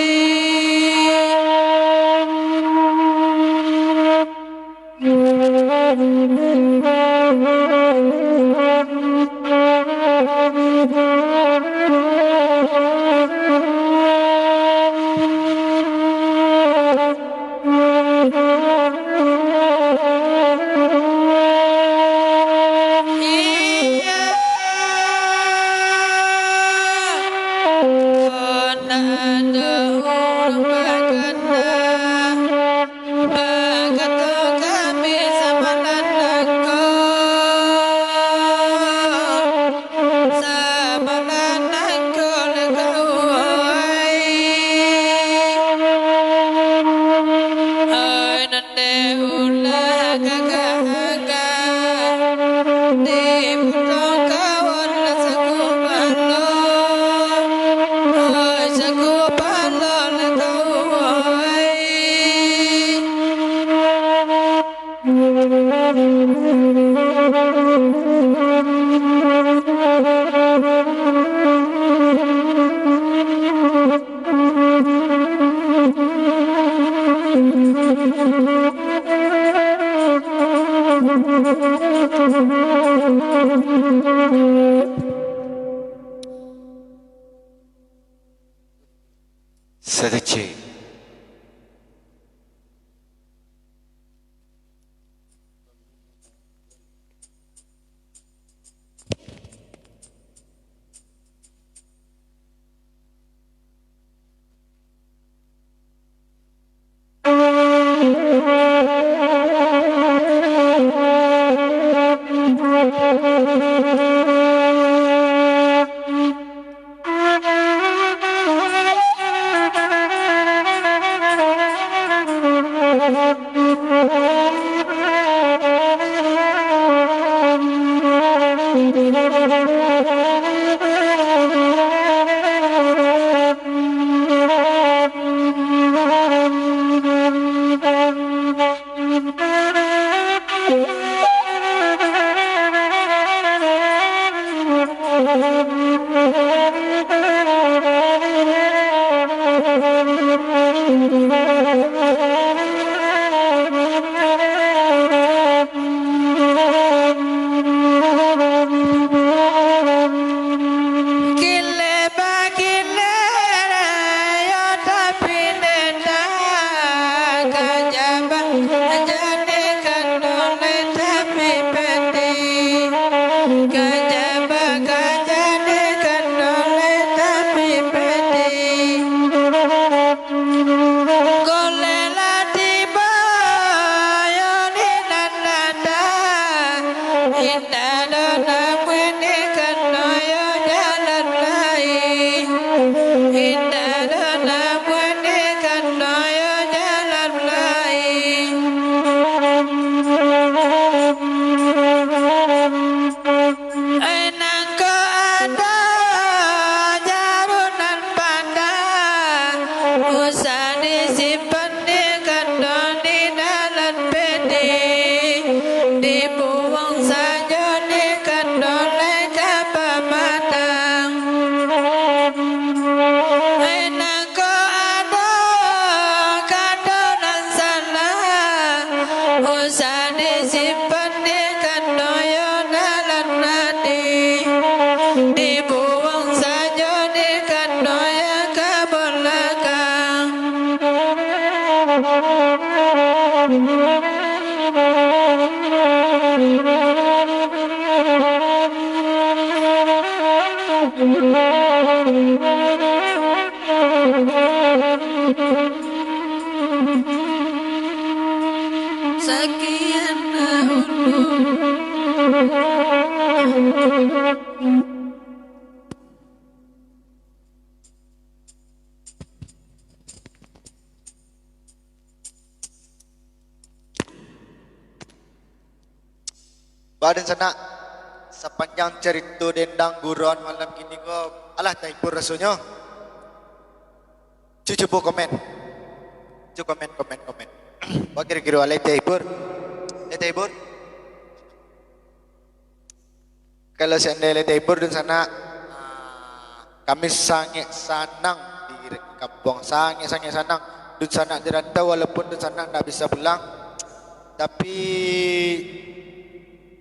Bakato kami samalan nangko, samalan nangko lakau ai. Ai nan dek ulah gagah-gagah, di pulau kawan lah sakupalo, ai sakupalo lakau ai. Sakecek. Sakian dahulu. Ba, dunsanak, sapanjang carito dendang guruan malam kini ko, alah tahibur rasonyo. Cu, cubo komen. Cu, komen, komen, komen. Ba, kiro-kiro alai tahibur? Alai tahibur? Kalau seandai lai tahibur, dunsanak, ah, kami sangaik sanang di kampuang, sangaik-sangaik sanang. Dunsanak di rantau, walaupun dunsanak ndak bisa pulang, tapi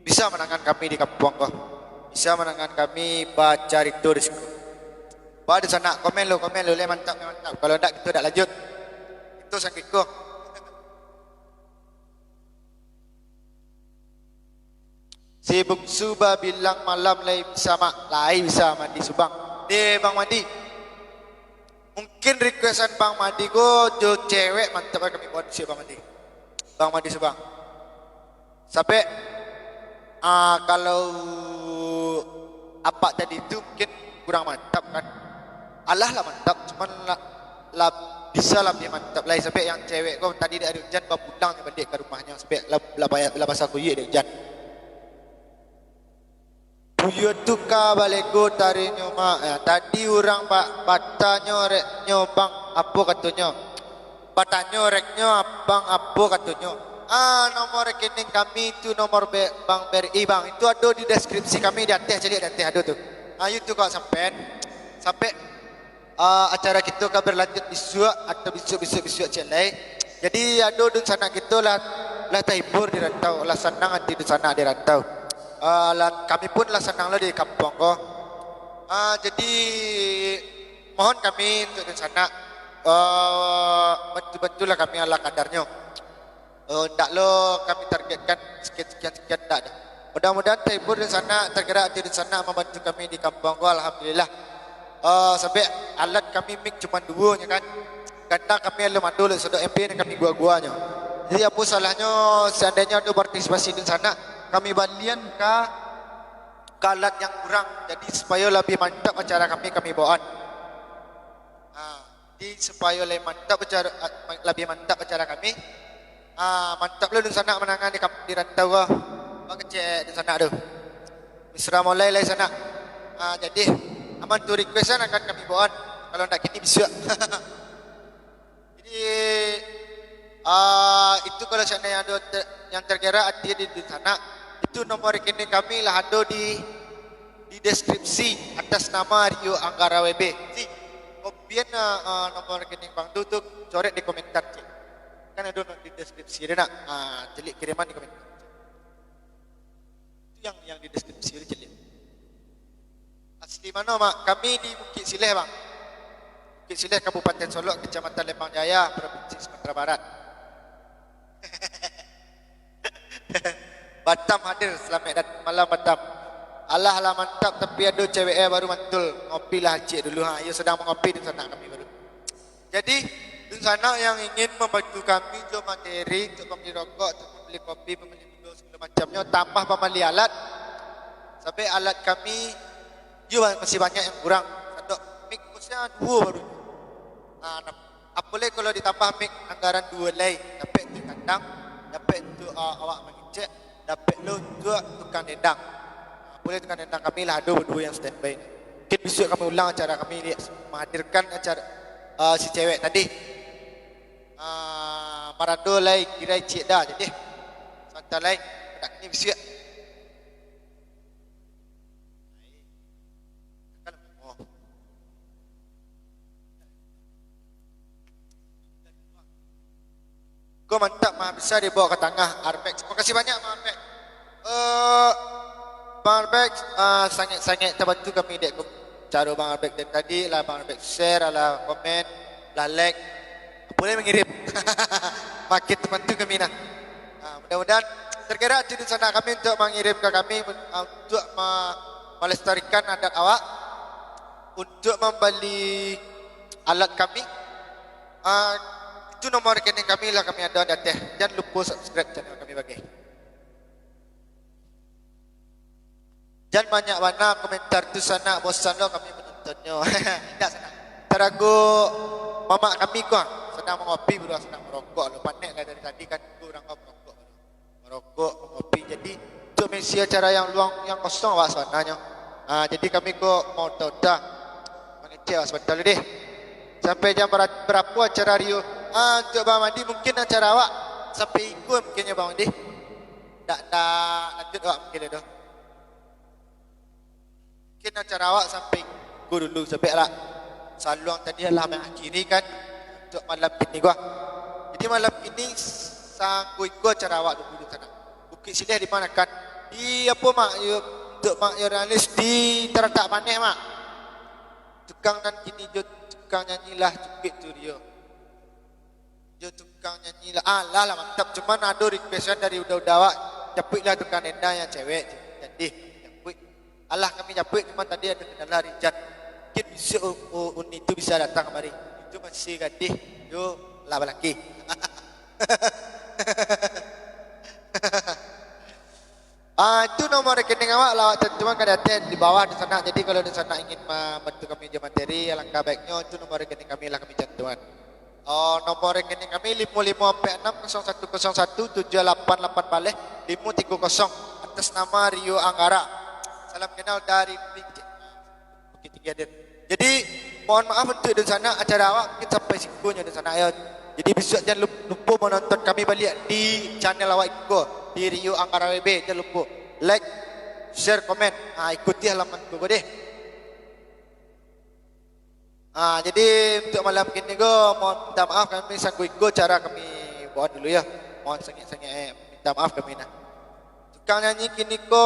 bisa manangan kami di kampuang ko. Bisa manangan kami bacarito di siko. Ba, dunsanak, komen lu, komen lu, lai mantap, lai mantap. Kalau ndak, kito ndak lanjut. Itu sangko iko. Si Bungsu babilang malam lai bisa, Mak. Lai bisa, Madi Subang. Deh, Bang Madi. Mungkin requestan Bang Madi ko jo cewek, mantap lah kami buat si Bang Madi. Bang Madi Subang. Sampai, ah, kalau apak tadi tu mungkin kurang mantap kan. Alah lah mantap, cuman lah, lah bisa labiah mantap lai. Sampai yang cewek ko tadi dek ado ujan, bapulang nyo baliak ka rumahnyo. Sampai lah, lah, lah basah kuyuik dek ujan. Buyo tu ka balego tarinyo, Mak. Ya, tadi urang ba-, batanyo reknyo, Bang, apo katonyo? Batanyo reknyo, Bang, apo katonyo? Ah, nomor rekening kami tu, nomor be-, Bank B R I, Bang. Itu ado di deskripsi kami di ateh, caliak di ateh ado tu. Ah, itu kok sampai. Sampai Ah, acara kito ka berlanjut bisuak atau bisuak-bisuak-bisuak ciek lai. Jadi, ado dunsanak kito lah, lah tahibur di rantau, lah sanang ati dunsanak di rantau. Ah, lah, kami pun lah sanang lo di kampuang ko. Ah, jadi, mohon kami untuk dunsanak, ah, bantu-bantulah kami ala kadarnyo. Oh, ndak lo kami targetkan sekian, sekian, sekian, ndak doh. Mudah-mudahan terhibur dunsanak, tergerak ati dunsanak mambantu kami di kampuang ko, alhamdulillah. Eh, sampai alat kami mic cuma duo nyo kan. Gandang kami alun ado, lek sodok M P ni kami gua-gua nyo. Jadi, apo salahnyo seandainyo ado partisipasi dunsanak, kami balian ka, ka alat yang kurang. Jadi, supayo labiah mantap acara kami, kami bawaan. Ha, jadi supayo lai mantap acara, ah, labiah mantap acara kami. Ah, mantap lo dunsanak manangan di kam-, di rantau ko. Bang kecek dunsanak tu. Misra mulai lai sanak. Ah, jadi, aman tu request-an akan kami bawaan. Kalau ndak kini bisuak. Jadi, ah, itu kalau seandainya ado te-, yang tergerak ati di, di sanak, itu nomor rekening kami lah ado di, di deskripsi atas nama Rio Anggara W B. Si, kopian, ah, ah, nomor rekening Bang tu, tu coret di komentar, cik. Kan ado no di deskripsi, ado nak? Ah, cik kiriman di komentar. Itu yang, yang di deskripsi tu, cik. Asli mano, Mak? Kami di Bukik Sileh, Bang. Bukik Sileh, Kabupaten Solok, Kecamatan Lembang Jaya, Provinsi Sumatera Barat. Batam hadir, selamat dat-, malam Batam. Alah lah mantap, tapi ado cewek eh baru mantul. Ngopi lah ciek dulu, ha. Iyo sadang mangopi di sanak kami baru. Jadi, dunsanak yang ingin mambantu kami jo materi untuk pambali rokok, untuk pambali kopi, pambali gulo, sagalo macamnyo, tambah pambali alat, sampai alat kami, iyo, masih banyak yang kurang. Sadok mic khususnyo duo baru. Nah, nap-, apo lai kalau ditambah mic anggaran duo lai, dapek untuak kandang, dapek untuak, ah, awak mangecek, dapek lo untuak tukang dendang. Nah, apo lai tukang dendang kami lah ado baduo yang standby. Mungkin bisuak kami ulang acara kami ni, menghadirkan acara, ah, si cewek tadi. Ah, marado lai kirai ciek dah, jadi sabanta lai, dak ni bisuak. Ko mantap, mah, bisa dibawa ka tangah, Arbex. Makasih banyak, mah, Arbex. Eh, Bang Arbex, ah, sangat-sangat tabantu kami dek ko-, caro Bang Arbex dari tadi lah, Bang Arbex share, lah komen, lah like. Boleh mangirim. Makin tabantu kami nah. Ha, mudah-mudahan tergerak tu di sana kami untuk mangirim ka kami, ah, untuk ma-, malestarikan adat awak, untuk mambali alat kami. Ah, itu nomor rekening kami lah kami ado di ateh. Jan lupo subscribe channel kami bagai. Jan banyak bana komentar tu sanak, bosan lo kami manuntutnyo. Indak sanak. Tarago mamak kami ko sadang mangopi, buruah sadang marokok lo. Panek lah dari tadi kan, tu urang ko marokok. Marokok, mangopi. Jadi, untuk mengisi acara yang luang, yang kosong awak sabananyo. Ah, jadi kami ko mau udah-udah mangecek awak sabanta dulu deh. Sampai jam bara-, barapo acara Rio? Ah, untuk Bang Mandi mungkin acara awak sampai iko mungkinnyo Bang Mandi. Ndak, ndak lanjut awak mungkin doh. Mungkin acara awak sampai ko dulu, sabab lah saluang tadi lah mangakhiri kan untuk malam kini ko. Jadi malam kini sangko iko acara awak dulu di sana. Bukik Sileh di mana kan? Di apo, Mak? Yo, untuk Mak jurnalis di Taratak Paneh, Mak. Tukang nan kini jo tukang nyanyi lah cukik tu Rio. Jo tukang nyanyi lah. Alah lah, mantap. Cuman ado requestan dari uda-uda awak, japuik lah tukang denda yang cewek tu. Jadi, japuik. Alah kami japuik, cuman tadi ado kendala rincan. Mungkin bisuak u-, u-, Uni tu bisa datang kamari. Itu masih gadih, yo lah balaki. Ah, itu nomor rekening awak lah, awak tantuan ka di ateh, di bawah di sana. Jadi, kalau di sana ingin mambantu kami jo materi, alangkah baiknyo itu nomor rekening kami lah kami cantuan. Oh, nomor rekening kami limo limo ampek anam kosong satu kosong satu tujuah lapan lapan baleh limo tigo kosong, atas nama Rio Anggara. Salam kenal dari Bukit Tinggi hadir. Jadi, mohon maaf untuk dunsanak, acara awak mungkin sampai siko nyo dunsanak yo. Jadi, bisuak jan lup-, lupo manonton kami baliak di channel awak iko, di Rio Anggara W B, jan lupo like, share, komen. Ah, ikuti halaman tu ko deh. Ah, jadi untuk malam kini ko, mohon minta maaf kami sangko iko cara kami buat dulu yo. Mohon sangek-sangek, eh, minta maaf kami nah. Tukang nyanyi kini ko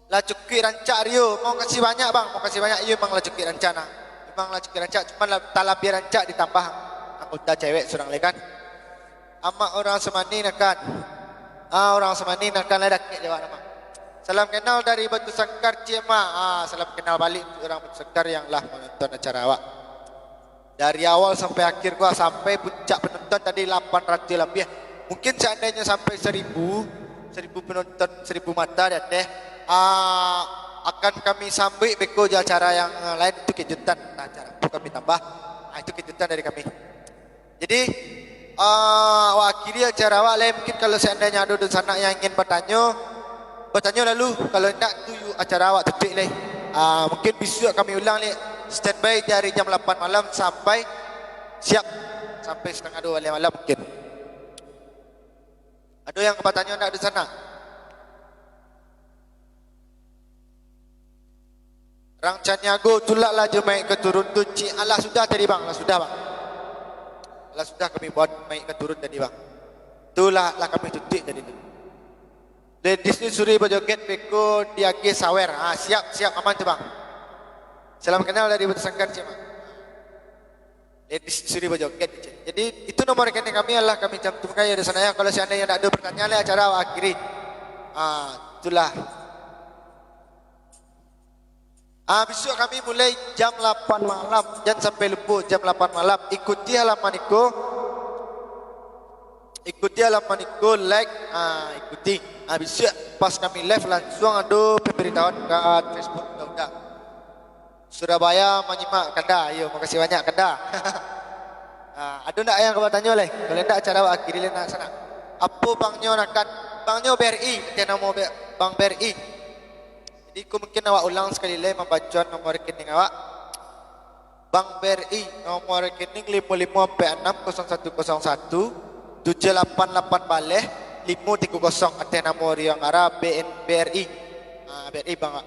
lah cukuik rancak Rio. Makasih banyak, Bang. Makasih banyak. Iyo, memang lah cukuik rancak nah. Memang lah cukuik rancak. Cuman lah, talabiah rancak ditambah anggota cewek surang lai kan. Amak urang Samanih nakan. Ah, urang Samanih nakan lai dakek jo awak nah, Mak. Salam kenal dari Batu Sangkar, Cik Mak. Ah, salam kenal baliak untuk urang Batu Sangkar yang lah manonton acara awak. Dari awal sampai akhir gua, sampai puncak penonton tadi lapan ratus labiah. Mungkin seandainya sampai seribu, seribu penonton, seribu mata di ateh, ah, akan kami sambuik beko jo acara yang lain, itu kejutan. Nah, acara tu kami tambah. Ah, itu kejutan dari kami. Jadi, ah, awak akhiri acara awak lai. Mungkin kalau seandainya ado dunsanak yang ingin batanyo, batanyo lalu. Kalau indak, tu acara awak tutuik lai. Ah, mungkin bisuak kami ulang lai. Standby dari jam lapan malam sampai siap, sampai satangah duo baleh malam mungkin. Ado yang ka batanyo ndak dunsanak? Rang Caniago, tulak lah jo maik ka turun tu, Cik. Alah sudah tadi, Bang. Lah sudah, Bang. Lah sudah kami buat maik ka turun tadi, Bang. Tu lah, lah kami tutuik tadi tu. Ladies ni suruah bajoget beko diagiah sawer. Ah, siap, siap, aman tu, Bang. Salam kenal dari Batu Sangkar, Cik, Bang. Ladies suruah bajoget, Cik. Jadi, itu nomor rekening kami lah kami cantumkan yo di sana yo. Kalau seandainya ndak ado pertanyaan lai, acara awak akhiri. Ah, itulah. Ah, bisuak kami mulai jam lapan malam, jan sampai lupo, jam lapan malam. Ikuti halaman iko. Ikuti halaman iko, like, ah, ikuti. Ah, bisuak pas kami live lansuang ado pemberitahuan ka Facebook uda-uda. Surabaya manyimak, Kanda. Iyo, makasih banyak, Kanda. Ah, ado ndak yang ka batanyo lai? Kalau ndak, acara awak akhiri lai nak sanak. Apo bangnyo nakan? Bangnyo B R I, ateh namo B-, Bank B R I. Jadi, ko mungkin awak ulang sakali lai mambacoan nomor rekening awak. Bank B R I, nomor rekening limo limo ampek anam kosong satu kosong satu tujuah lapan lapan baleh limo tigo kosong, ateh namo Rio Anggara, B N B R I. Ah, B R I Bank, Wak.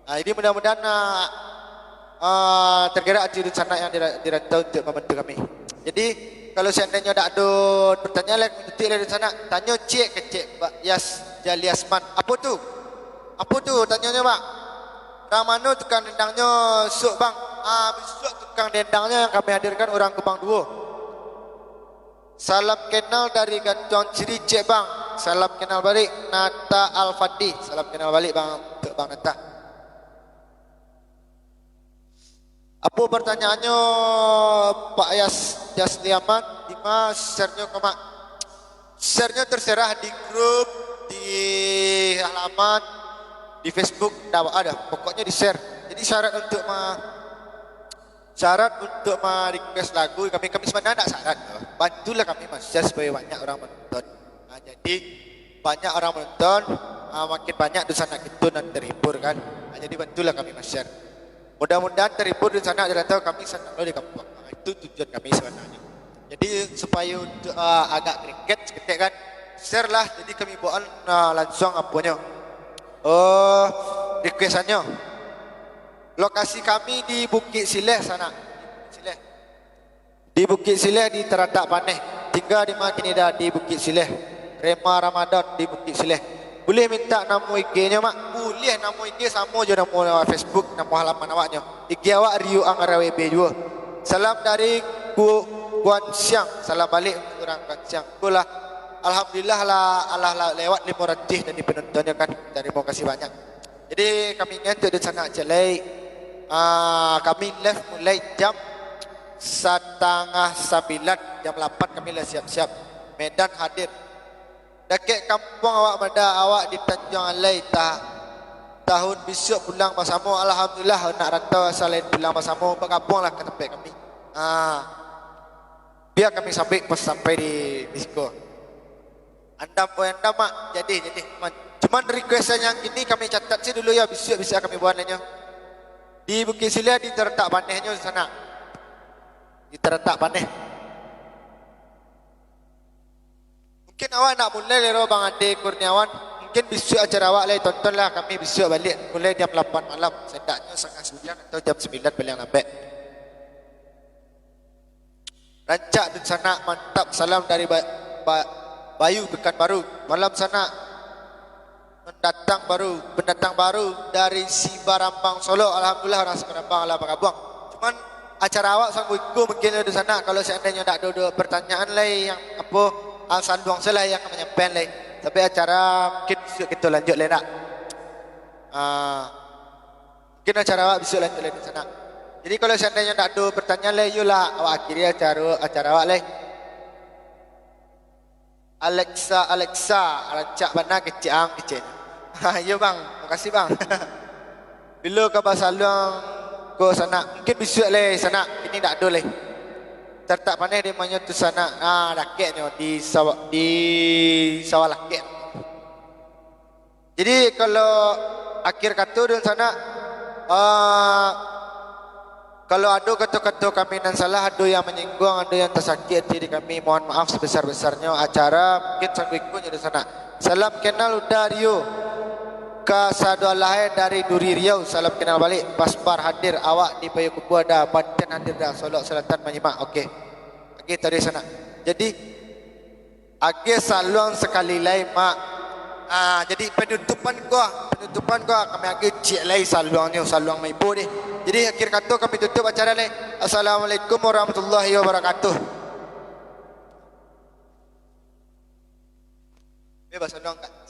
Ah, jadi mudah-mudahan, ah, ah, tergerak ati dunsanak yang di ra-, di rantau untuk mambantu kami. Jadi, kalau seandainya ndak ado pertanyaan lai, tutuik lai dunsanak, tanyo ciek kecek, Pak Yas Jaliasman. Apo tu? Apo tu tanyonyo, Pak? Rang mano tukang dendangnyo, Sok, Bang? Ah, bisuak tukang Yang dendangnyo yang kami hadirkan urang Kupang duo. Salam kenal dari Gantuang Ciri, cek Bang. Salam kenal balik, Nata Al-Fandi. Salam kenal balik, Bang, untuk Bang Nata. Apo pertanyaannyo, Pak Yas, Yasliaman? Dima share-nyo ko, Mak? Share-nyo terserah di grup, di halaman, di Facebook, ndak ada. Pokoknyo di-share. Jadi syarat untuk ma-, syarat untuk ma-request lagu, kami, kami sebenarnya ndak syarat doh. Bantulah kami ma-share supaya banyak urang menonton. Ah, jadi, banyak urang menonton, ah, makin banyak dunsanak kito nan terhibur, kan. Ah, jadi, bantulah kami ma-share. Mudah-mudahan terhibur dunsanak, di rantau kami sanang lo di kampuang. Ah, itu tujuan kami sebenarnya. Jadi, supaya untuk, ah, agak greget saketek, kan, share lah. Jadi, kami bawaan, ah, langsung aponyo. Oh, request-annyo. Lokasi kami di Bukik Sileh, Sanak. Bukik Sileh. Di Bukik Sileh, di Taratak Paneh. Tingga di ma kini, Da? Di Bukik Sileh. Rema Ramadan di Bukik Sileh. Buliah mintak namo I G-nyo, Mak? Buliah, namo I G samo jo namo Facebook, namo halaman awaknyo. I G awak Rio Anggara W B juo. Salam dari Ku-, Kuansiang. Salam balik untuk urang Kuansiang. Itulah. Alhamdulillah lah, alah lah lewat limo ratuih tadi penonton, kan. Tarimo kasih banyak. Jadi, kami ingatkan tu dunsanak ciek lai, ah, kami live mulai jam satangah sambilan, jam lapan kami lah siap-siap. Medan hadir. Dakek kampuang awak, Mada, awak di Tanjuang Alai, tah. Tahun bisuak pulang basamo, alhamdulillah, anak rantau asal lain pulang basamo, bagabuanglah ka tampek kami. Ah, bia kami sambik pas sampai di, di siko. Andam, oi, andam, Mak. Jadi, jadi. Cuman, cuman request-an yang kini kami catat se dulu, yo, bisuak bisa kami buat lainyo. Di Bukik Sileh, di Taratak Panehnyo sanak. Di Taratak Paneh. Mungkin awak nak mulai lai ro, Bang Ade Kurniawan. Mungkin bisuak acara awak lai, tontonlah kami bisuak baliak mulai jam lapan malam. Sandaknyo satangah sambilan atau jam sambilan paling lambek. Rancak dunsanak, mantap, salam dari Ba-, Ba-, Bayu Pekanbaru. Malam sanak, pendatang baru, pendatang baru dari Sibarambang Solok. Alhamdulillah, urang Sibarambang lah bagabuang. Cuman acara awak sanggup iko mungkin dunsanak, kalau seandainyo ndak ado, ado pertanyaan lai yang apo, ah, saluang se lah yang manyampaian lai. Tapi acara mungkin bisuak kito lanjut lai ndak? Ah. Mungkin acara awak bisuak lanjut lai dunsanak. Jadi, kalau seandainyo ndak ado pertanyaan lai, iyolah, awak akhiri acara, acara awak lai. Alexa, Alexa, rancak bana kecek ang, kecek. Ha, iyo, Bang. Makasih, Bang. Bilo ka basaluang ko sanak? Mungkin bisuak lai sanak. Kini ndak ado lai. Taratak Paneh di manyo tu sanak? Ah, dakeknyo di Sawa-, di Sawah Lakek. Jadi, kalau akhir kato dunsanak, ah, kalau ado kato-kato kami nan salah, ado yang manyingguang, ado yang tasakik ati di kami, mohon maaf sabesar-besarnyo. Acara mungkin sangguik iko nyo dunsanak. Salam kenal Uda Rio. Ka Sadoalahe dari Duri Riau, salam kenal balik. Paspar hadir, awak di Payokumbuah Da, Banten hadir Da, Solok Selatan manyimak. Oke. Oke, tadi sanak. Jadi, Ageh saluang sakali lai, Mak. Ah, jadi panutupan ko, panutupan ko kami ageh ciek lai saluangnyo, saluang maibo deh. Jadi akhir kato kami tutup acara lai. Assalamualaikum warahmatullahi wabarakatuh. Bebas saluang, Kak.